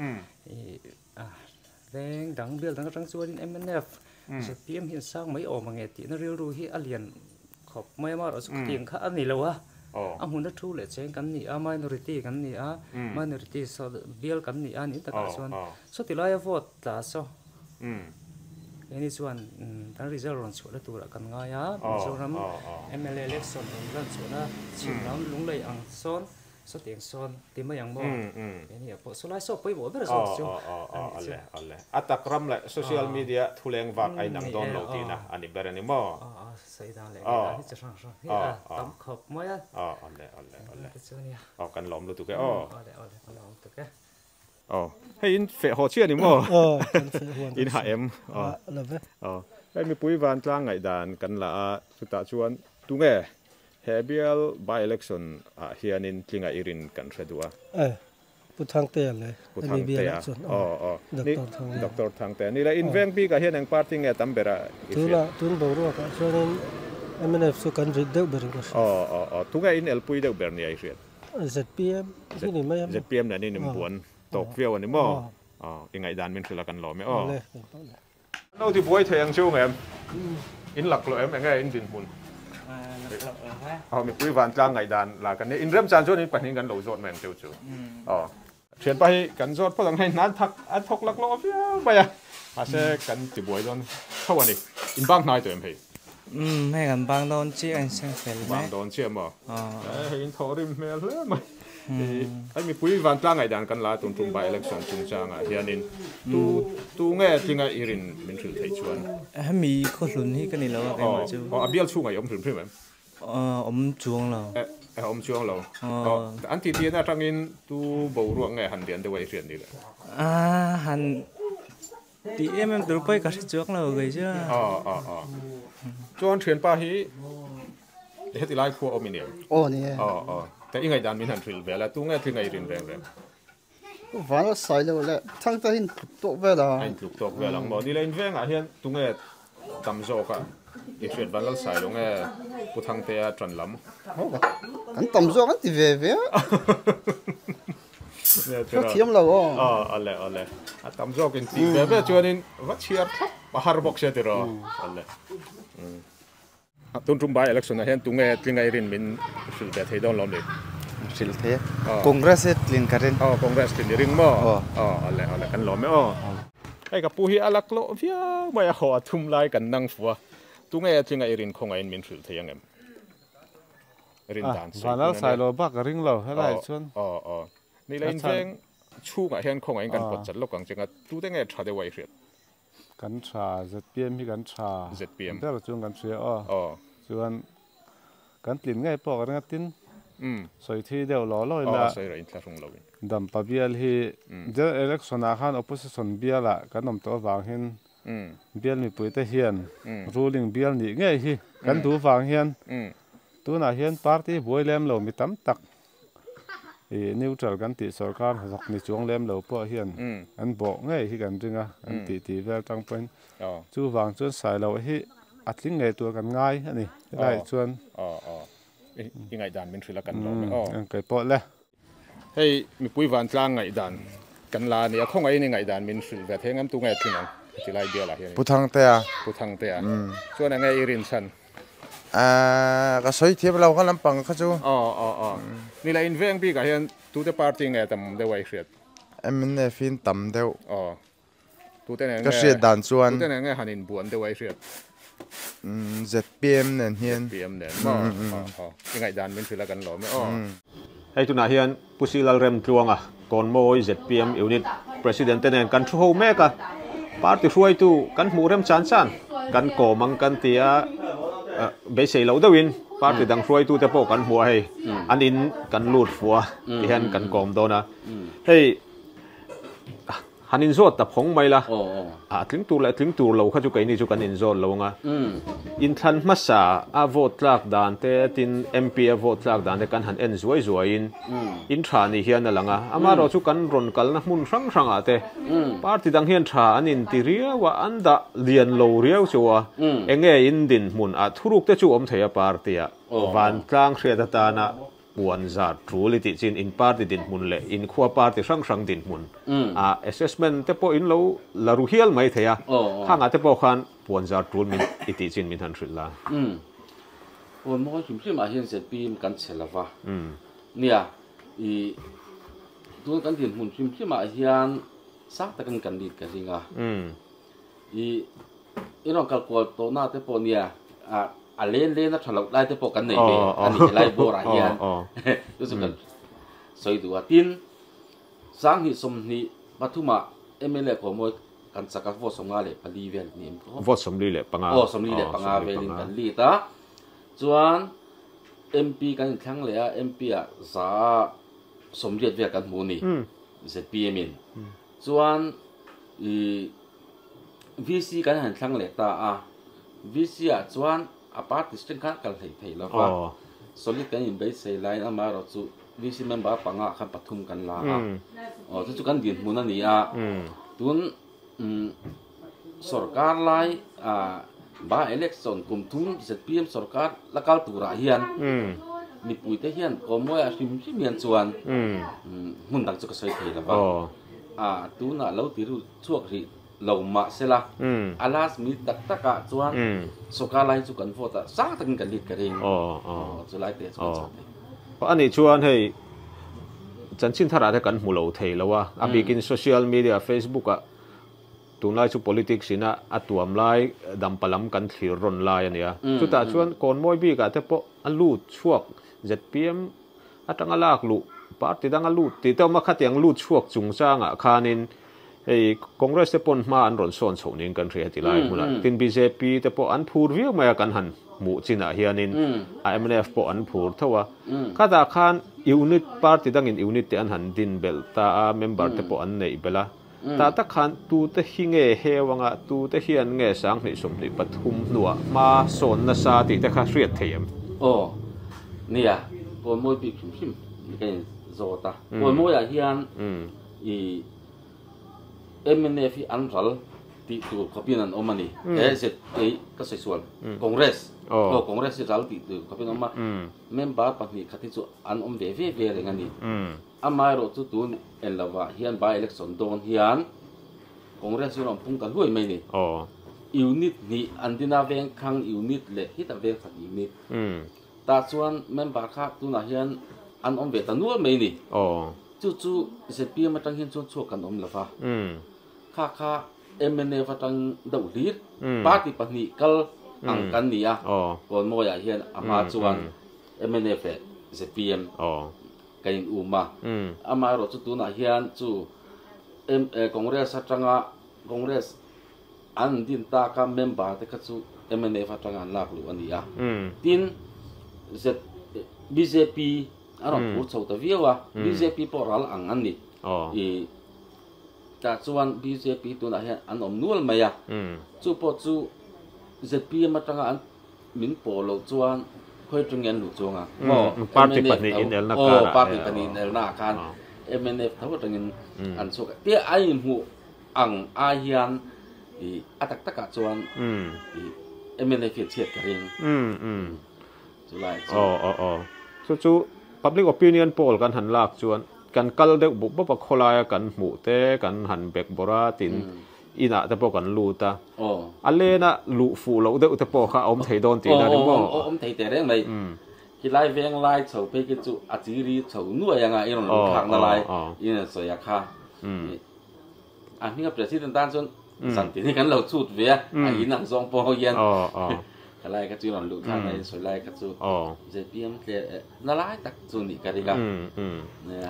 Veng dang bial dang atang chuanin mnf zpm hi an sang mai awm ang e tihna rilru hi a lian khawp mai a, amaherawhchu khatiang kha a ni lo a, a hmuna thu leh cheng kan ni a, minority kan ni a, minority saw bial kan ni a nih takah chuan sawti laia vote tla saw keini chuan kan result rawn chhuahna turah kan ngai a, Mizoram mla election rawn lan chhuahna chhim lam lunglei ang sawn Sawtiang sawn ti mai ang maw? Keini ah pawh sawlai saw pawimawh ber zawk chu a nih chu. Awle. A tak ram leh social media thuleng vak a inang dawn lo tihna a ni ber a ni maw? Aw sawi dan leh ngaihdan hi chi hrang hrang hi a tam khawp mai a. Awle awle awle. Aw kan lawm lutuk e aw. Awle awle kan lawm lutuk e. Aw hei in feh haw chiah a ni maw? Aw kan feh huan In hah em? Aw love. Aw hei mipui vantlang ngaihdan kan la a chutah chuan tunge He bial by election ah hianin tlinga i rin kan hre duh a. Eh, Pu Thangtea le. Pu Thangtea, aw aw. Doctor Thangtea. Doctor Thangtea. Ni le, in veng bikah hian eng party nge tam bera i hriat? Tuna, tun boruakah chuanin mnf chu kan rit deuh berin ka hria. Aw aw aw. Tunge in elpui deuh ber nia i hriat? Zpm hi ni mai a. Zpm nen in inbuan tawk viau a ni maw? Aw, i ngaihdan min hrilh a kan lawm e aw. Awle, kan pawh le. An lo ti buai thei ang chu ngem? In lak loh em? Enge in dinhmun? Aw mipui vantlang ngaihdan la kan nia. In remchan chuan in pahnih kan lo zawt mai ang cheu chu. Aw. Thianpa hi kan zawt phawt ang hei hnan thak a thawk lak lawh viau mai a. Mahse kan ti buai dawn tho a ni. In bang hnai tawh em hei? Umm hei kan bang dawn chiah a in seng fel mek. Bang dawn chiah maw? Aw. Hei in thawhrim hmel hle mai. Hei mipui vantlang ngaihdan kan la tun tum by election chungchangah hianin tu tu nge tlinga i rin min hrilh theih chuan? Hemi khawhlun hi ka ni lo a keimah chu. Aw a bial chhungah i awm hrim hrim em? Awm chuang lo. Eh awm chuang lo. Aw an titi na atangin tu boruak nge han lian deuh a i hriat ni le? Han Tih em em tur pawh hi ka hre chuang lo kei chu a. Aw aw aw. Chuan thianpa hi heti lai khua awm i ni em? Aw ni e. Aw aw. Ka i ngaihdan min han hrilh vel a, tunge thil ngaih rin reng reng? Van a sai lo le, Thangte hi intluk tawk vel a. A intluk tawk vel ang maw? Ni le, in vengah hian tunge tam zawk a i hriat van lal sai lo nge Pu Thangtea ṭan lam? Kan tam zawk an ti ve ve a. Ka thiam lo aw. Aw ale ale. A tam zawk in tih ve ve chuanin va chhiar thlap a har bawk sia tiraw. Ale. Tun tum by election ah hian tunge tlinga i rin min hrilh ve thei dawn lo ni? Hrilh thei a. Congress hi tlin ka rin. Aw Congress tlin i ring maw? Aw ale ale kan lawm e aw. Hei ka pu hi a lak lawh viau mai a haw a thum lai kan nang fu a. Tunge tlinga i rin khawngaih in min hrilh thei ang em? rin dan sawi Vanlal Sailo bak a ring lo helai chuan. Aw aw ni le in veng chhungah hian khawngaih in kan pawt chat lawk ang che nga tute nge tha deuh a i hriat? Kan tha zpm hi kan tha zpm ber chuan kan hria aw aw chuan kan tlin ngei pawh ka ring a tin sawi thui deuh law law ila aw sawi rah in thlahrung lo in Dampa bial hi general election ah khan opposition bial ah kan awm tawh avang hin Bial mipuite hian ruling bial nih ngei hi kan duh vang hian tunah hian party buai lem lo mi tam tak ih neutral kan tih sorkar hnathawk ni chuang lem lo pawh hian an bawh ngei hi kan ring a, an tih tih vel tang pawhin chuvang chuan Sailoh hi a tling ngei tur kan ngai a ni helaiah chuan. I ngaihdan min hrilh a kan lawm e aw. Kei pawh le. Hei mipui vantlang ngaihdan kan la a ni a, khawngaihin i ngaihdan min hrilh ve thei ngam tu nge thin ang heti lai bialah hian. Pu Thangtea. Pu Thangtea. Chuan enge i rinchhan? Aaa ka sawi thiam lo kha lampang kha chu. Aw aw aw. Ni la inveng bikah hian tute party nge tam deuh a i hriat? Mnf in tam deuh. Aw. Tute nen Ka hriat dan chuan. Tute nen nge han inbuan deuh a i hriat? ZPM nen hian. ZPM nen maw? Aw aw. I ngaihdan min hrilh a kan lawm e aw. Hei tunah hian Pu Silal Remtluanga Kawnmawi ZPM Unit President te nen kan thu ho mek a. Party hruaitu kan hmuh rem chan chan kan kawm ang kan ti a, beisei loh deuhin party dang hruaitu te pawh kan hmu a hei. An in kan lut fuh a tihian kan kawm dawn a. Hei. Han inzawt ta phawng mai la, a tling tur leh tling tur lo kha chu keini chu kan inzawt lo anga. Inthlan hmasa a vote tlak dan te tin MP a vote tlak dan te kan han en zuai zuaiin in tha ni hian a lang a. Amaherawh chu kan rawn kalna hmun hrang hrangah te party dang hian tha an inti riau a, an dah lian lo riau chu a. Enge in dinhmun ah thuruk te chu awm thei a party ah vantlang hriat atana Puan zar tul i tih chin in party dinhmun leh in khua party hrang hrang dinhmun ah assessment te pawh in lo la ru hial mai thei a, khangah te pawh khan puan zar tul min i tih chin min han hrilh la. Puan mawi hrim hrim ah hian zpm kan che lo va, nia i tun kan dinhmun hrim hrim ah hian sang takin kan lead ka ring a, i i rawn kal kual tawh na te pawh nia ah A len len a tha loh lai te pawh kan nei ve a ni helai bawrah hian chu chu kan sawi duh a. Tin, 2023 ah mla Kawmawi kan chak a, vote 54 vel ni em khaw? Vote 45. Aw, 45 velin kan lead a. Chuan MP kan inthlang leh a, MP ah 180 vel kan hmu a ni zpm in. Chuan ih VC kan han thlang leh ta a. VC ah chuan a party string kha kal hlei thei lo va, solid kan inbeisei laiin amaherawh chu VC member panga khan pathum kan la a, aw chu chu kan dinhmun a ni a, tun sorkar lai ah by election kum thum zpm sorkar la kal turah hian mipuite hian kawmawia hrim hrim hian chuan hmun dang chu ka sawi thei lo va, ah tunah lo ti ru chhuak rih. Lo mah sela, a last minute tak tak ah chuan sawrkar lai chu kan vote a sang takin kan lead ka ring. Aw chu lai te chu kan chak thei. A nih chuan hei chanchin thar ah te kan hmu lo thei lo a, a bikin social media Facebook ah tunlai chu politics in a a tuam lai dampa lam kan thlir rawn lai a nia. Chutah chuan kawnmawi bik ah te pawh a lut chhuak zpm atanga lak luh party danga lut tih te awm a, khatiang lut chhuak chungchangah khanin hei Congress te pawn hma an rawn sawn chhoh niin kan hria heti lai hmunah. Tin bjp te pawh an phur viau mai a kan han hmuh chinah hianin a mnf pawh an phur tho a. Khatah khan unit party dangin unit te an han din belh ta a, member te pawh an neih belh a. Tah tak khan tute hi nge heu anga tute hian nge 2023 hnuah hma sawn nasa tih te kha hriat thei em? Aw, nia, Kawnmawi bik hrim hrim ni ka in zawt a. Kawnmawiah hian i mnf hi an ral tih tur khawpin an awm a ni. He Z ei ka sawi sual, Congress, aw Congress hi ral tih tur khawpin an awm a. Member pahnih khat hi chu an awm ve ve ve reng a ni. Amaherawh chu tun en lovah hian by election dawn hian Congress hi rawn pung ta hluai mai ni. Unit hnih an din a, vengthlang unit leh hita vengkhat unit. Tah chuan member kha tunah hian an awm ve ta nual mai ni. Chu chu zpm atang hian chuan chhuak kan awm lova. Kha kha mnf atang deuh hlir party pahnih kal ang kan ni a. Kawnmawiah hian a hma chuan mnf leh zpm. Ka in um a. Amaherawh chu tunah hian chu Congress atanga Congress an din taka member te kha chu mnf atanga an lak luh a ni a. Tin, Z bjp a rawn phur chho ta viau a, bjp pawh ral ang an ni. I. Tah chuan bjp tunah hian an awm nual mai a, chu pawh chu zpm atanga an min pawh loh chuan khawi atangin an luh chuang a maw? Party pahnih inelna karah. Aw, party pahnih inelna ah khan mnf tho atangin an chhuak a. Tia a inhmuh ang ai hian ih a tak takah chuan ih mnf hi a chhiat ka ring. Chulai chu. Aw aw aw. Chu chu public opinion poll kan han lak chuan kan kal deuh bup bup a khawlaia kan hmuh te kan han bek bawrh a tin inah te pawh kan lut a. A lena luh fuh loh deuh te pawh kha a awm thei dawn tihna ni maw? Aw awm thei teh reng mai. Khilai veng lai chho phei khi chu a chiri chho nuai anga i rawn lungthlakna lai i rawn sawi a kha. A hminga president tan chuan zan tin hi kan lo chhut ve a, a in ang zawng pawh hian ka lai kha chu i rawn luh thlak na in sawi lai kha chu zpm tle na lai tak chu nih ka ring a,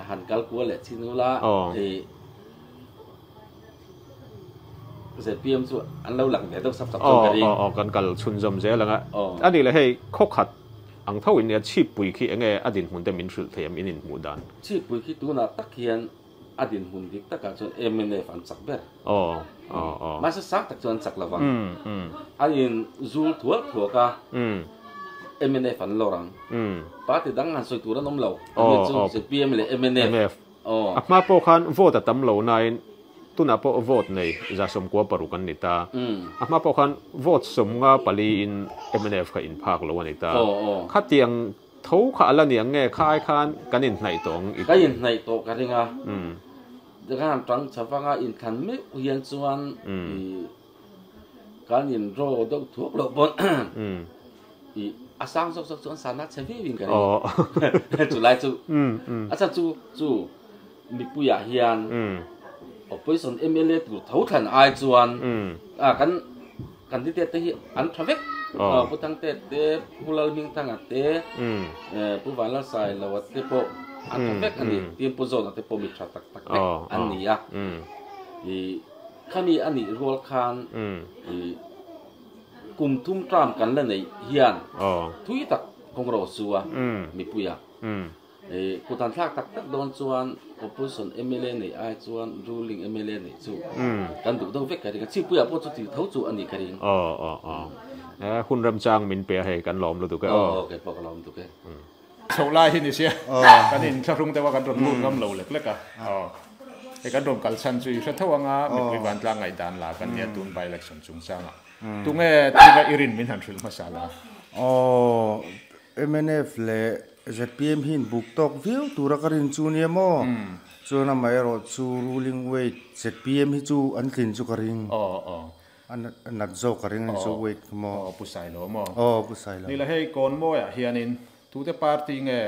han kal kual leh chin ula i zpm chu an lo lang ve deuh sap sap chuan ka ring. Aw kan kal chhunzawm zel ang a, a nih leh hei khawkhat ang tho in nia chhippui khi enge a dinhmun te min hrilh thei em in inhmuh dan? Chhippui khi tunah tak hian A dinhmun dik takah chuan mnf an chak ber. Aw, aw, aw. Mahse sang tak chuan an chak lo vang. An in zul thuak thuak a, mnf an lawr ang. Party dang han sawi tur an awm lo. Aw, aw. Chu zpm leh mnf. Aw. A hma pawh khan vote a tam lo nain tunah pawh vote nei 96 an ni ta. A hma pawh khan vote 54 in mnf kha inphak lo a ni ta. Aw, aw. Khatiang Tho kha a la ni ang nge? Kha ai khan kan inhnaih tawh ang i Ka inhnaih tawh ka ring a. Tikhan tang chhavanga inthlan meuh hian chuan i kan in draw deuh thuak loh pawn i a sang zawk zawk chu an sana chhe viau in ka ring. Chulai chu a chhan chu chu mipuiah hian opposition mla tur tho thlan ai chuan a kan Candidate te hi an tha vek. Pu Thangte te, Pu Lalhmingthanga te, Pu Vanlalsailoa te pawh an tha vek a ni. Tin Pu Zawna te pawh mi tha tak tak vek an ni a. Khami a nih rual khan kum thum term kan la neih hian thui tak kawngro su a mipuiah. Kut han thlak tak tak dawn chuan opposition mla neih ai chuan ruling mla neih chu kan duh deuh vek ka ring a, chhipuiah pawh chuti tho chu a nih ka ring. Aw aw aw e hun remchang min pe a hei kan lawm lutuk e aw. Aw kei pawh ka lawm lutuk e. Chhoh lai hi ni sia kan inthlahrung deuh a kan rawn lut ngam lo lek lek a aw hei kan rawn kal chhan chu i hre tho anga mipui vantlang ngaihdan la kan nia tun by election chungchangah tunge tiva i rin min han hrilh hmasa la. Aw Mnf leh zpm hi in buk tawk viau tura ka rin chu nia maw? Chuan amaherawh chu ruling weight zpm hi chu an tlin chu ka ring. A nat zawk ka ring chu weight kha maw? Aw Pu Sailo maw? Aw Pu Sailo. Nila hei Kawnmawiah hianin tute party nge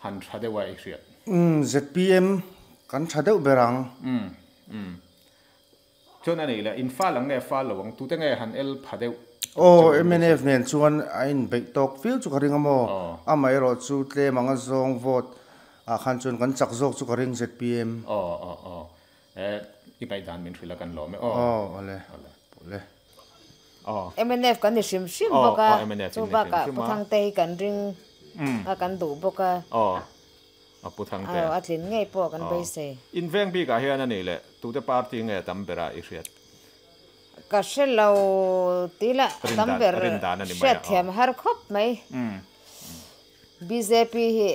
han tha deuh a i hriat? Zpm kan tha deuh ber ang. Chuan a nih leh in fal ang nge fal lo ang tute nge han el pha deuh Aw mnf nen chuan a inbeih tawk viau chu ka ring a maw? Amaherawh chu tlem anga zawng vote ah khan chuan kan chak zawk chu ka ring zpm. Aw aw aw e i ngaihdan min hrilh a kan lawm e aw. Aw awle awle. Aw. Mnf kan ni hrim hrim bawk a chu bakah Pu Thangte hi kan ring a kan duh bawk a. Aw. A pu Thangte. Aw, a tlin ngei pawh kan beisei. In veng bikah hian a nih leh tute party nge tam bera i hriat? Ka hre lo ti la, tam ber hriat thiam har khawp mai. Bjp hi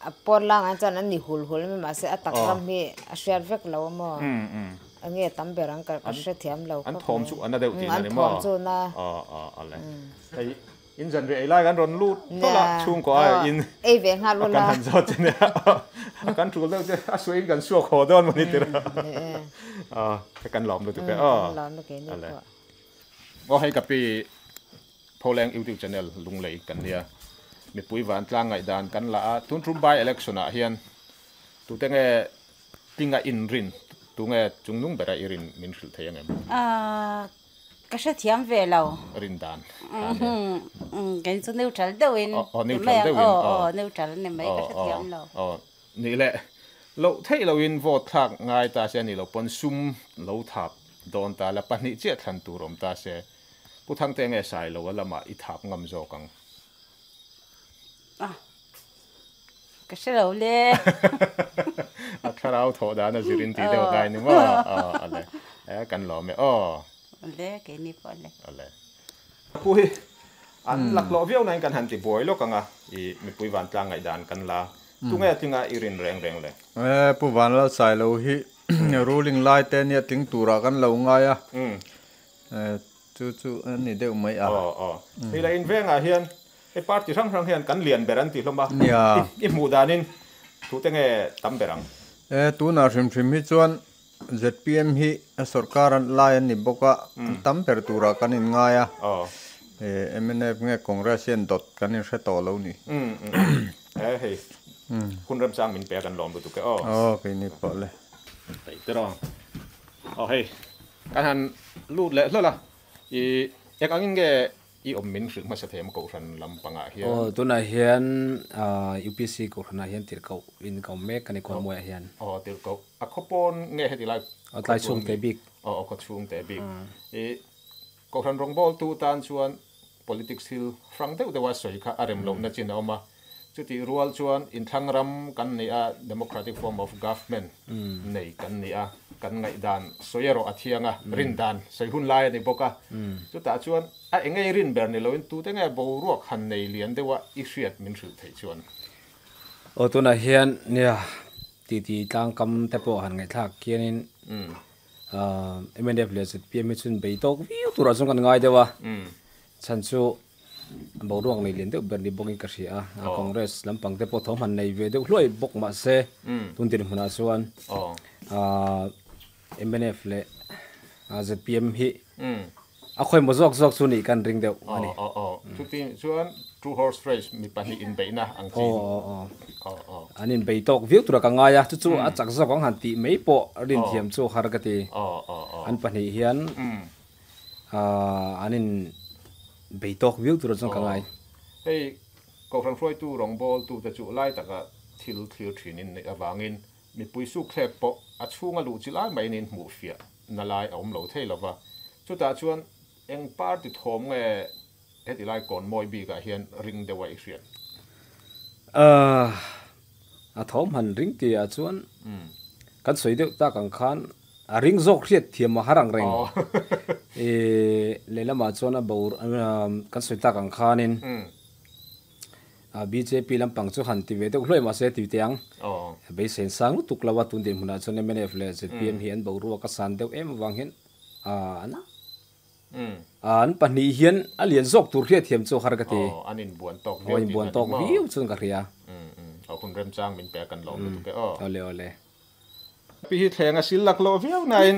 a pawn lang ah chuan an ni hul hul mai mahse a tak ram hi a hriat vek lo a maw? Enge tam ber ang ka hre thiam lo khawp mai. An thawm chu a na deuh tihna ni maw? An thawm chu na. Aw aw awle. Hei In zan reh ei lai kan rawn lut tawlh a, chhungkaw a in ei ve nghal ula. Kan han zawt che nia, a kan tul deuh che, a suahin kan suak haw dawn maw ni tir a, hei kan lawm lutuk e aw. Kan lawm lutuk e ni pawh. Aw hei ka pi Pholeng YouTube channel Lunglei kan nia, mipui vantlang ngaihdan kan la a, tun tum by election ah hian tute nge tinga inrin, tunge chungnung bera i rin min hrilh thei angem? Ka hrethiam ve lo. Rin dan. Kei chu neutral deuhin. Aw neutral deuhin. Aw aw neutral a ni mai ka hrethiam lo. Aw nih leh loh theih lohin vote thlak ngai ta se a nih loh pawn sum lo thap dawn ta la pahnih chiah thlan tur awm ta se Pu Thangte nge sai lo a lamah i thap ngam zawk ang. Ka hre lo le. A thlarau thawh dan a zirin tih deuh ngai ni maw? Aw ale. E kan lawm e aw. Ale keini pawh ale. Ale. Pu hi an laklawh viau nain kan han ti buai lawk ang a, i mipui vantlang ngaihdan kan la. Tunge a tlinga i rin reng reng le? E Pu Vanlalsailo hi ruling lai te nia tling turah kan lo ngai a. Chu chu a ni deuh mai a. Aw aw. Hei la in vengah hian hei party hrang hrang hian kan lian ber an ti hlawm a. Nia. I hmuh danin tute nge tam ber ang? E tunah hrim hrim hi chuan zpm hi a sawrkar lai an ni bawk a, an tam ber turah kan in ngai a. Aw. E mnf nge Congress hian dawt kan in hre tawh lo ni. E hei hun remchang min pe a kan lawm lutuk e aw. Aw keini pawh le. Hei tiraw. Aw hei. Kan han lut leh hlawlh a, i eng angin nge i awm min hrilh hmasa thei ang Kohhran lampangah hian? Aw, tunah hian UPC Kohhranah hian tirhkoh in ka awm mek a ni Kawlmuaiah hian. Aw, tirhkoh. A khaw pawn nge heti lai? Aw, tlai chhung te bik. Aw, aw, khaw chhung te bik. I Kohhran rawngbawltu tan chuan politics thil hrang deuh deuha sawi kha a rem lohna chin a awm a. Chutih rual chuan inthlang ram kan ni a, democratic form of government nei kan ni a, kan ngaihdan sawi erawh a thiang a, rin dan sawi hun lai a ni bawk a. Chutah chuan a engei rin ber ni loin tute nge boruak han nei lian deuha i hriat min hrilh theih chuan. Aw tunah hian nia titi tlangkam te pawh han ngaihthlak khianin mnf leh zpm hi chuan bei tawk viau turah chuan kan ngai deuh a, chhan chu boruak nei lian deuh ber ni bawkin ka hria a, Congress lampang te pawh thawmhman nei ve deuh hluai bawk mahse tun dinhmunah chuan mnf leh zpm hi a khawimaw zawk zawk chu nih kan ring deuh a ni. Aw aw chuti chuan two horse race mi pahnih inbeihna ang chi. Aw aw aw an inbei tawk viau tura ka ngai a, chu chu a chak zawk ang han tih mai pawh rinthiam chu har ka ti. An pahnih hian an in bei tawk viau tura chuan ka ngai. Hei Kohhran hruaitu rawngbawltute chu lai taka thil thlir thin in neih avangin mipui sukthlek pawh a chhunga luh chi lai maiin in hmuh fiah na lai a awm lo thei lova. Chutah chuan eng party thawm nge heti lai kawn mawi bikah hian ring deuha i hriat? A thawm han ring tihah chuan kan sawi deuh tak ang khan A ring zawk hriat thiam a har ang reng. I lehlamah chuan a bor kan sawi tak ang khanin bjp lampang chu han ti ve deuh hluai mahse ti teh ang. Beisein sang lutuk lo a tun dinhmunah chuan mnf leh zpm hi an boruak a san deuh em avang hian an an pahnih hian a lian zawk tur hriat thiam chu har ka ti. An inbuan tawk viau tih inbuan tawk viau chuan ka hria. Hun remchang min pe a kan lawm lutuk e aw. Awle awle. Pi hi thleng a sil lak lawh viau nain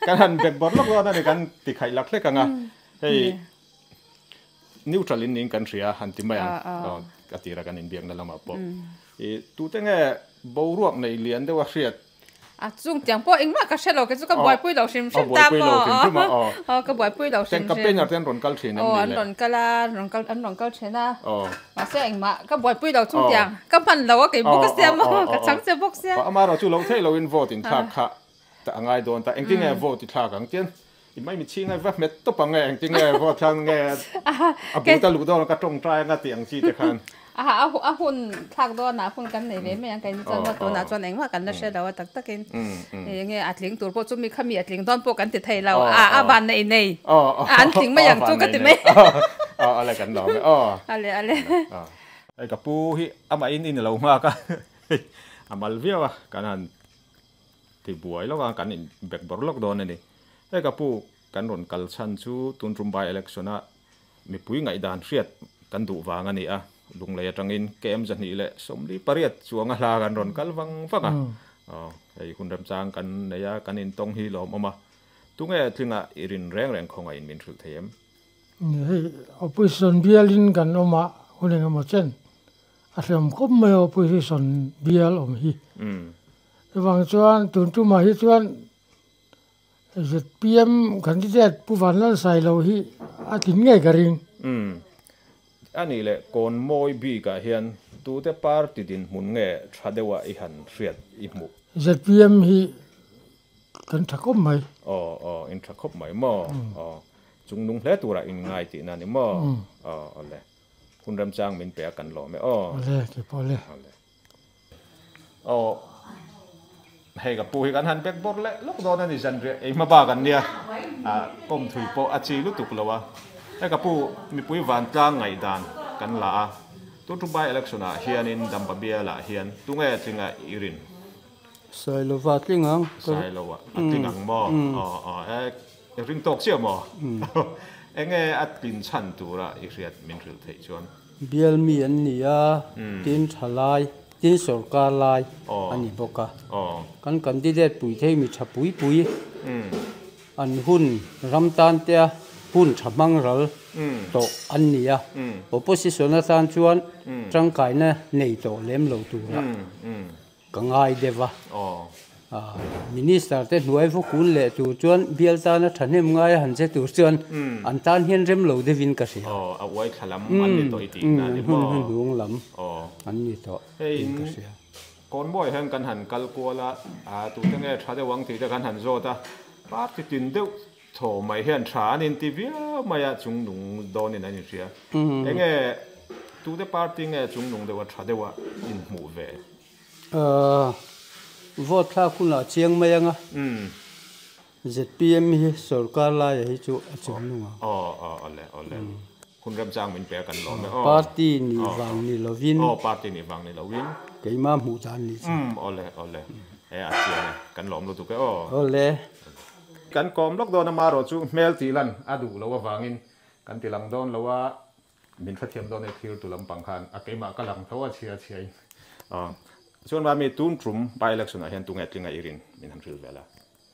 kan han bek bawrh lawk dawn a ni, kan ti khaih lak hlek ang a. Hei neutral in niin kan hria han ti mai ang aw a tira kan inbiakna lamah pawh. I tute nge boruak nei lian deuh a hriat? A chung tiang pawh engmah ka hre lo kei chu ka buaipui lo hrim hrim ta pawh aw ka buaipui lo hrim hrim. Ten campaigner te an rawn kal thin em ni le? Aw an rawn kal a, an rawn kal thin a. Mahse engmah ka buaipui lo chung tiang ka hman lo a kei bawk a sia maw ka chang che bawk sia. Amaherawh chu lo theih loin vote in thlak kha ta a ngai dawn ta engtin nge vote i thlak ang tian i mai mi chhing a va hmet tawp ang nge engtin nge vote thlak nge a but a luh dawn ka tawngtai anga tih ang chi te khan. A a hun thlak dawn ah hun kan nei ve mai ang kei ni chuan maw tunah chuan engmah kan la hre lo a tak takin enge a tling tur pawh chu mi kha mi a tling dawn pawh kan ti thei lo a a van nei nei an tling mai ang chu ka ti mai. Ale kan lawm e aw. Ale ale. Hei ka pu hi amah in in alo nghak a a mal viau a kan han ti buai lawk a kan in bek bawrh lawk dawn a ni. Hei ka pu kan rawn kal chhan chu tun tum by election a Mipui ngaihdan hriat kan duh vang a ni a, Lunglei atangin KM 248 chuanga hla kan rawn kal vang vang a. Aw, hei hun remchang kan nei a, kan intawng hi lawmawm a. Tunge tlinga i rin reng reng khawngaih min hrilh thei em? Hei opposition bialin kan awm a, hun engemaw chen a hrem khawp mai a opposition bial awm hi. Chuvang chuan tun tumah hi chuan ZPM candidate Pu Vanlalsailo hi a tlin ngei ka ring. Umm. A nih leh kawn mawi bikah hian tute party dinhmun nge tha deuha i han hriat i hmuh? ZPM hi kan tha khawp mai. Aw aw in tha khawp mai maw? Aw chungnung hle turah in ngai tihna ni maw? Aw awle. Hun remchang min pe a kan lawm e aw. Awle kei pawh le. Awle. Aw hei ka pu hi kan han bek bawr leh lawk dawn a ni zan riah ei hma bak an nia ah kawm thui pawh a chi lutuk lo a hei ka pu mipui vantlang ngaihdan kan la a tun thu by election ah hianin Dampa bial ah hian tunge tlinga i rin? Sailova tling ang. Sailova a tling ang maw? Aw aw e ring tawk chiah maw? Enge a tlin chhan tura i hriat min hrilh theih chuan? Bial mi an ni a, tin tha lai, tin sorkar lai a ni bawk a. Kan candidate pui thei mi tha pui pui an hun ram tan te a hun tha hmang ral tawh an ni a. Opposition atan chuan tangkaina nei tawh lem lo tura Ka ngai deuh a. Minister te hnuai vaw kun leh tur chuan bial tana thahnem ngai a han che tur chuan an tan hian rem lo deuhin ka hria. Aw, a uai thla lam an ni tawh i tih na ni maw? Hun hnung lam an ni tawh tiin ka hria. Kawnbawi hian kan han kal kual a, tute nge tha deuh ang tih te kan han zawt a, party tin deuh thaw mai hian tha an inti viau mai a, chungnung dawnin an inhria. Enge tute party nge chungnung deuh a tha deuh a inhmuh ve? Vote thlak hunah chiang mai anga zpm hi sorkar laia hi chu a chung nung ang. Aw aw awle awle hun remchang min pe a kan lawm e aw. Party nih vang ni lovin. Aw party nih vang ni lovin. Keimah hmuh dan nih chu. Umm awle awle e a chiang e kan lawm lutuk e aw. Awle. Kan kawm lawk dawn a marawh chu hmel tih lan a duh loh avangin kan ti lang dawn lo a. Min hrethiam dawn e thlir tu lampang khan a keimah ka lang tho a chhia chhia in. Aw chuan Mami tun tum by election ah hian tunge tlinga i rin min han hrilh vel a.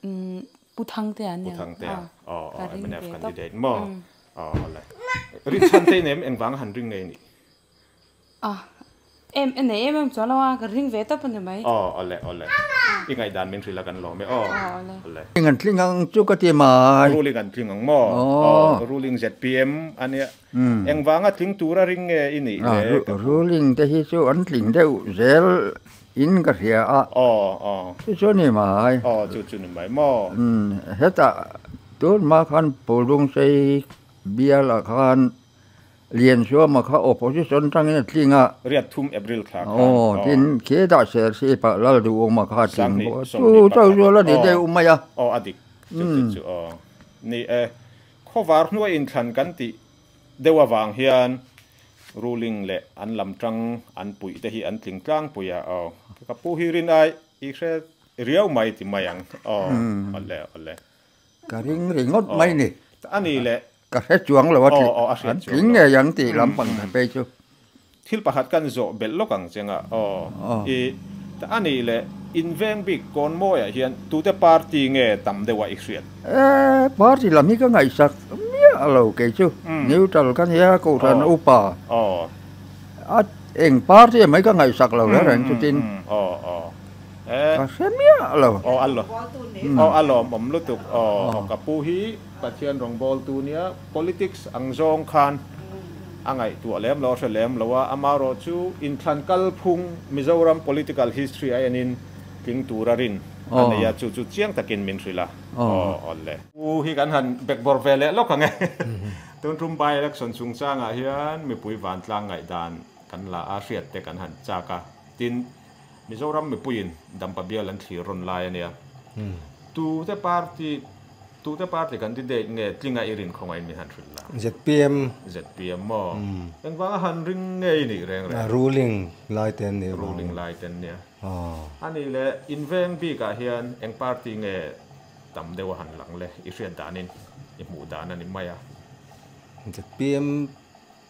Umm Pu Thangtea an ni ang. Pu Thangtea aw aw mnf candidate maw aw awle. Rin chhan te i nei em engvanga han ring ngei nih? A em e nei em em chuan lo a ka ring ve tawp a ni mai. Aw awle awle i ngaihdan min hrilh a kan lawm e aw awle. Ruling an tling ang chu ka ti mai. Ruling an tling ang maw? Aw ruling zpm a nia. Engvanga tling tura ring nge i nih le? Ruling te hi chu an tling deuh zel in ka hria a. Aw aw. Chu chu a ni mai. Aw chu chu ni mai maw? Hetah tun hma khan Pawlrungsei bialah khan Lianzuama kha opposition tangin a tling a. Riat thum April thla khan. Aw, tin khi dah ser si pah lal duhawma kha a tling bawk a. Chu chauh chu a la ni deuh mai a. Aw, a dik. Chu chu chu aw. Ni e, khawvar hnuai inthlan kan tih deuh avang hian ruling leh an lam tang an puih te hi an tling tlangpui a. Aw, ka pu hi rin ai i hre riau mai ti mai ang. Aw, awle awle. Ka ring ringawt mai ni. A ni leh. Ka hre chuang lo a an tling ngei ang tih lampang ka phei chu. Thil pakhat kan zawh belh lawk ang che nga aw. I a nih leh in veng bik kawn mawiah hian tute party nge tam deuh a i hriat? E, party lam hi ka ngaihsak miah lo kei chu. Neutral ka nia Kohhran upa. A eng party mai ka ngaihsak lo reng reng chutin. Ka hre miah lo. Aw a lawm aw a lawmawm lutuk aw ka pu hi Pathian rawngbawltu nia politics ang zawng khan a ngaihtuah lem lo a hre lem lo a amaherawh chu inthlan kalphung Mizoram political history a enin tling tura rin a nei a chu chu chiang takin min hrilh a aw awle. Pu hi kan han bekbawr ve leh lawk ang e. Tun tum by election chungchangah hian mipui vantlang ngaihdan kan la a hriat te kan han chak a tin Mizoram mipuiin Dampa bial an thlir rawn lai a nia. Tute party tute party candidate nge tlinga i rin khawngaih min han hrilh la? Zpm. Zpm maw? Engvanga han ring nge i nih reng reng? Ruling lai te an nih vang. Ruling lai te an nia. A nih leh inveng bikah hian eng party nge tam deuh a han lang le? I hriat danin i hmuh dan a ni mai a. Zpm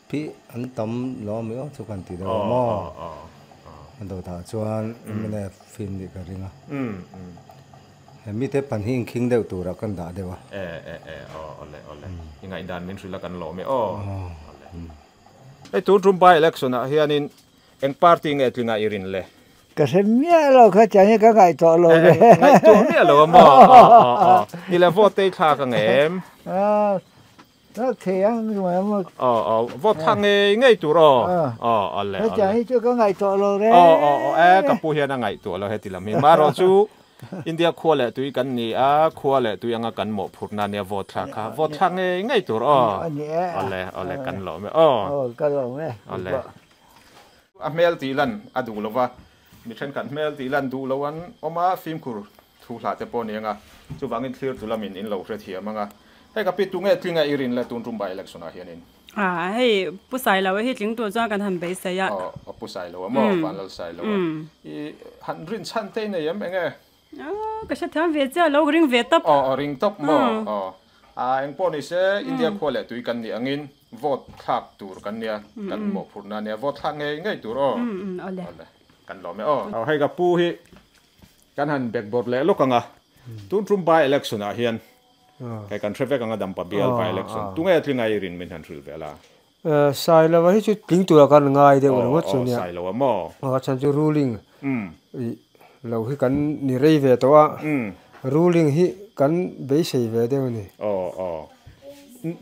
Pi an tam lo ami aw chu kan ti deuh a maw? A dawtah chuan mnf hi an nih ka ring a. He mite pahnih inkhing deuh turah kan dah deuh a. E e e aw awle awle i ngaihdan min hrilh a kan lawm e aw awle. Hei tun tum by election ah hianin eng party nge tlinga i rin le? Ka hre miah lo kha tiang hi ka ngaihtuah lo ve. Ngaihtuah miah lo a maw? Aw aw aw ni le vote te i thlak ang em? Thlak thei ang ruai ang maw? Aw aw vote thlak ngei ngei tur aw. Aw awle awle. Hetiang hi chu ka ngaihtuah lo reng. Aw aw aw e ka pu hian a ngaihtuah lo heti lam hi. Marawh chu India khua leh tui kan ni a, khua leh tui anga kan mawhphurhna nia vote thlak kha. Vote thlak ngei ngei tur aw. Awle awle kan lawm e aw. Aw ka lawm e. Awle. A hmel tih lan a duh lo va. Mi thenkhat hmel tih lan duh lo an awm a, fimkhur thu hlah te pawh a ni ang a, chuvangin thlir tu lamin in lo hrethiam ang a. Hei ka pi tunge tlinga i rin le tun tum by election ah hianin? Ah hei Pu Sailo a hi tling tur chuan kan han beisei a. Aw Pu Sailo a maw? Vanlal Sailo a. I han rin chhan te i nei em enge? Ah ka hrethiam ve chiah lo, ka ring ve tawp. Aw ring tawp maw? Aw ah engpawh ni se India khua leh tui kan nih angin vote thlak tur kan nia, kan mawhphurhna nia vote thlak ngei ngei tur aw. Awle. Kan lawm e aw. Aw hei ka pu hi kan han backboard leh lawk ang a, tun tum by election ah hian hei kan hre vek ang a Dampa bial by election tunge tlinga i rin min han hrilh ve la. Sailova hi chu tling tura kan ngai deuh ringawt chu nia. Aw Sailova maw? Aw a chhan chu ruling lo hi kan ni rei ve tawh a, ruling hi kan beisei ve deuh a ni. Aw aw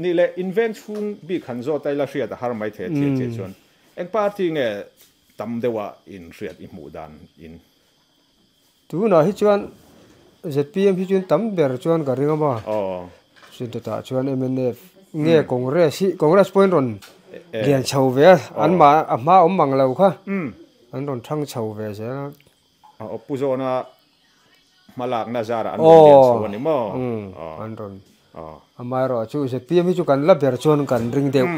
nih leh inveng chhung bik han zawt a ila hriat a har mai thei a chiah chiah chuan eng party nge Tam deuha in hriat i hmuh dan in. Tunah hi chuan zpm hi chuan tam ber chuan ka ring a maw. Chuan chutah chuan mnf nge Congress hi Congress pawhin rawn lian chho ve a an mah a hma awm mang lo kha an rawn thang chho ve zel a. Aw Pu Zawna hmalakna zarah an rawn lian chho a ni maw? An rawn. Amaherawh chu zpm hi chu kan la ber chuan kan ring deuh.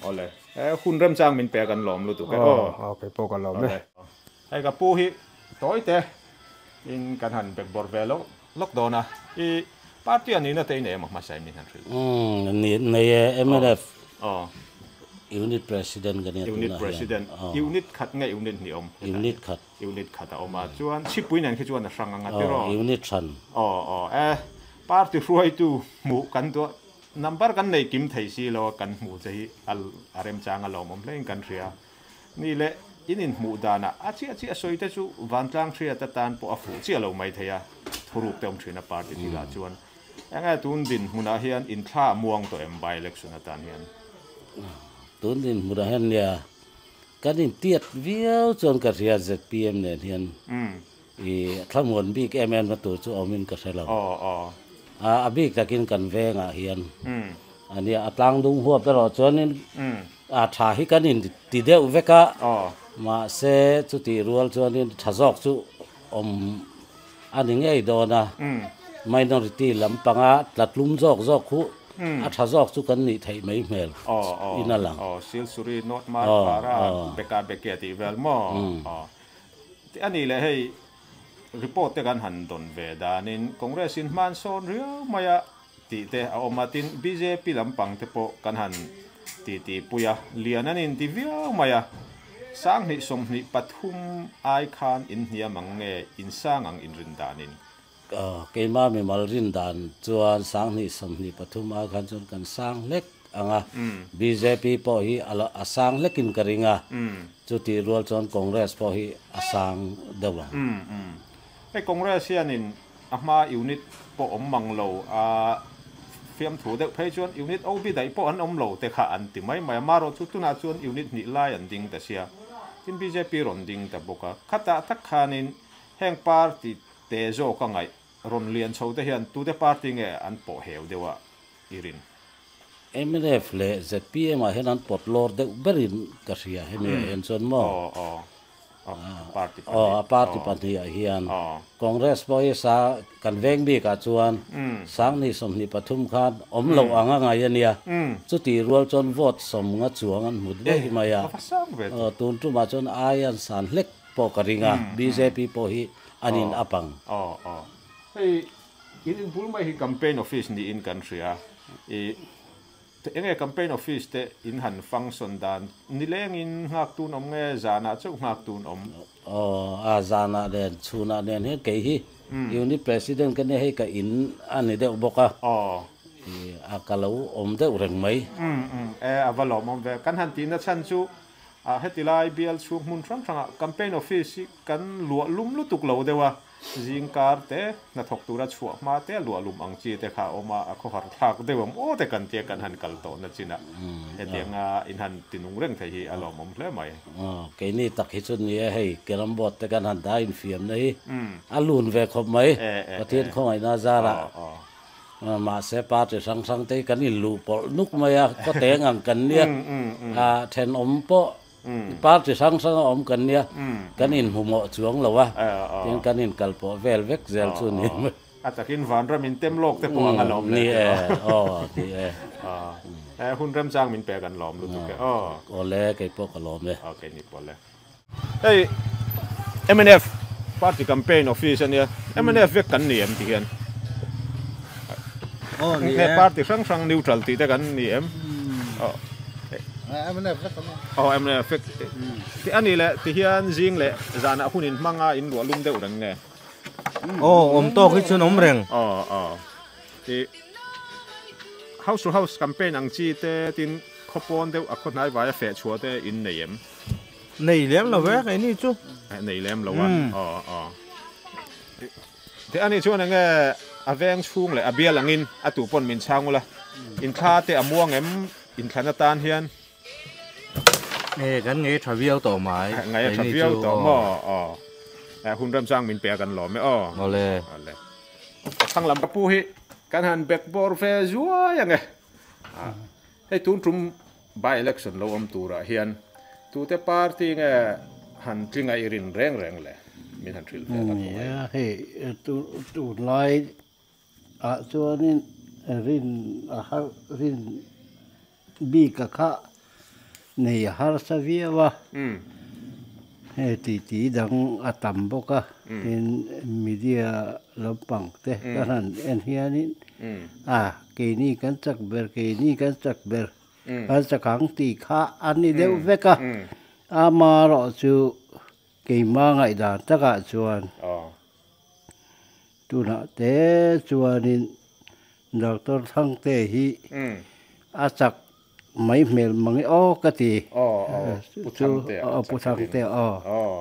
Awle. Hun remchang min pe kan lawm lutuk e aw. Aw kei pawh ka lawm e. Hei ka pu hi tawi te in kan han backboard ve lo lawk dawn a. I party a nihna te i nei emaw hmasa in min han hrilh. Nei e mnf. Unit President ka nia tunah hian. Unit President. Unit khat nge unit hnih awm? Unit khat. Unit khat a awm a, chuan chhipui nen khi chuan a hrang ang a tiraw? Aw, unit hran. Aw, aw, e, party hruaitu hmuh kan duah, number kan nei kim thei si lo a, kan hmuh che hi a a remchang a lawmawm hlein kan hria. Ni leh, in inhmuh danah a chiah chiah sawi te chu vantlang hriat atan pawh a fuh chiah lo mai thei a, thuruk te awm thin a party thilah chuan. Enge tun dinhmunah hian inthla a muang tawh em by election atan hian? Tun dinhmunah hian nia Kan intiat viau chuan ka hria zpm nen hian i thlamuan bik em em na tur chu awmin ka hre lo. A bik takin kan vengah hian a nia a tlang dung huap erawh chuanin a tha hi kan inti deuh vek a, mahse chutih rual chuanin tha zawk chu awm A ni ngei dawn a, minority lampanga tla tlum zawk zawk khu a tha zawk chu kan nih theih mai hmel in a lang. Aw, Silsuri, North Mar, Para, Beka Beke tih vel maw? Aw, a nih leh hei report te kan han dawn ve danin Congress in hman sawn riau mai a tih te a awm a, tin bjp lampang te pawh kan han titi pui a, lian an inti viau mai a, 2023 ai khan in hniam ang nge in sang ang in rin danin? Keimah mimal rin dan chuan 2023 ai khan chuan kan sang hlek ang a, bjp pawh hi a sang hlekin ka ring a, chutih rual chuan Congress pawh hi a sang deuh ang. Hei Congress hianin A hma unit pawh awm mang lo a, fiamthu deuh phei chuan unit OB daih pawh an awm lo te kha an ti mai mai a, marawh chu tunah chuan unit hnih lai an ding ta sia, tin bjp rawn ding ta bawk a, khatah tak khanin heng party te zawk a ngaih rawn lian chho te hian tute party nge an pawh heu deuh a i rin? Mnf leh zpm ah hian an pawt lawr deuh berin ka hria hemi ah hian chuan maw? Party pahnih. Aw, a party pahnih ah hian Congress pawh hi sa kan veng bik ah chuan 2023 khan awm loh ang a ngai a nia. Chutih rual chuan vote 50 chuang an hmu daih mai a. Aw, tun tumah chuan ai an san hlek pawh ka ring a, bjp pawh hi an in up ang. Aw, aw. Hei in inbul mai hi campaign office niin kan hria. I Enge campaign office te in han function dan nilengin nghak tun awm nge zanah chauh nghak tun awm? Aw a zanah nen chhunah nen hian kei hi unit president ka nia hei ka in a ni deuh bawk a a ka lo awm deuh reng mai. Umm e a va lawmawm ve kan han tihna chhan chu a heti lai bial chhung hmun hrang hrangah campaign office hi kan luah lum lutuk lo deuh a. Zing kar te, hnathawk tura chhuah hma te, luahlum ang chi te kha a awm a, a khawhar thlak deuh ang aw te kan tia kan han kal tawh na chinah hetianga in han tinung reng thei hi a lawmawm hle mai. Aw, keini tak hi chu ni e, hei carrom board te kan han dah infiamna hi a lun ve khawp mai, Pathian khawngaihna zarah mahse party hrang hrang te hi kan inluh pawlh nuk mai a, khaw teng ang kan nia, thenawm pawh. Party hrang hranga awm kan nia, kan inhmumawh chuang lo a, tin kan inkalpawh vel vek zel chu ni mai. A takin vanram in tem lawk te pawh ang a lawm le. Ni e, aw ni e. E hun remchang min pek an lawm lutuk e aw. Awle kei pawh ka lawm e. Aw kei ni pawh le. Hei mnf party campaign office a nia, mnf vek kan ni em ti hian. Aw ni e. Party hrang hrang neutral tih te kan ni em? Aw. Mnf vek kan ni. Aw mnf vek. Ti a ni le ti hian zing leh zanah hun in hmang a in luah lum deuh reng nge? Aw awm tawk hi chuan awm reng. Aw aw ti house to house campaign ang chi te tin khaw pawn deuh a khaw hnai vai a feh chhuah te in nei em? Nei lem lo e keini chu. Nei lem lo a aw aw ti ani chuan enge a veng chhung leh a bial angin a tu pawn min chhang ula inthla te a muang em inthlan atan hian. E kan ngei tha viau tawh mai. Ngei a tha viau tawh maw aw. E hun remchang min pe a kan lawm e aw. Awle. Awle. Thlang lam ka pu hi kan han bek bawr ve zuai ang e. Hei tun tum by election lo awm turah hian tute party nge han tling a i rin reng reng le min han hrilh ve la khaw mai. Hei tunlai ah chuanin rin a har rin bik a kha nei a harsa viau a, hei titi dang a tam bawk a, tin media lampang te ka han en hianin a keini kan chak ber keini kan chak ber kan chak ang tih kha a ni deuh vek a, amaherawhchu keimah ngaihdan takah chuan. Tunah te chuanin Doctor Thangte hi a chak mai hmel mang e aw ka ti. Aw aw Pu Thangte a Pu Thangte aw. Aw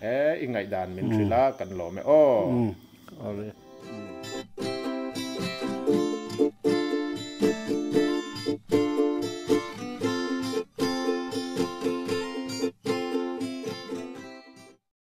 e i ngaihdan min hrilh a kan lawm e aw. Awle.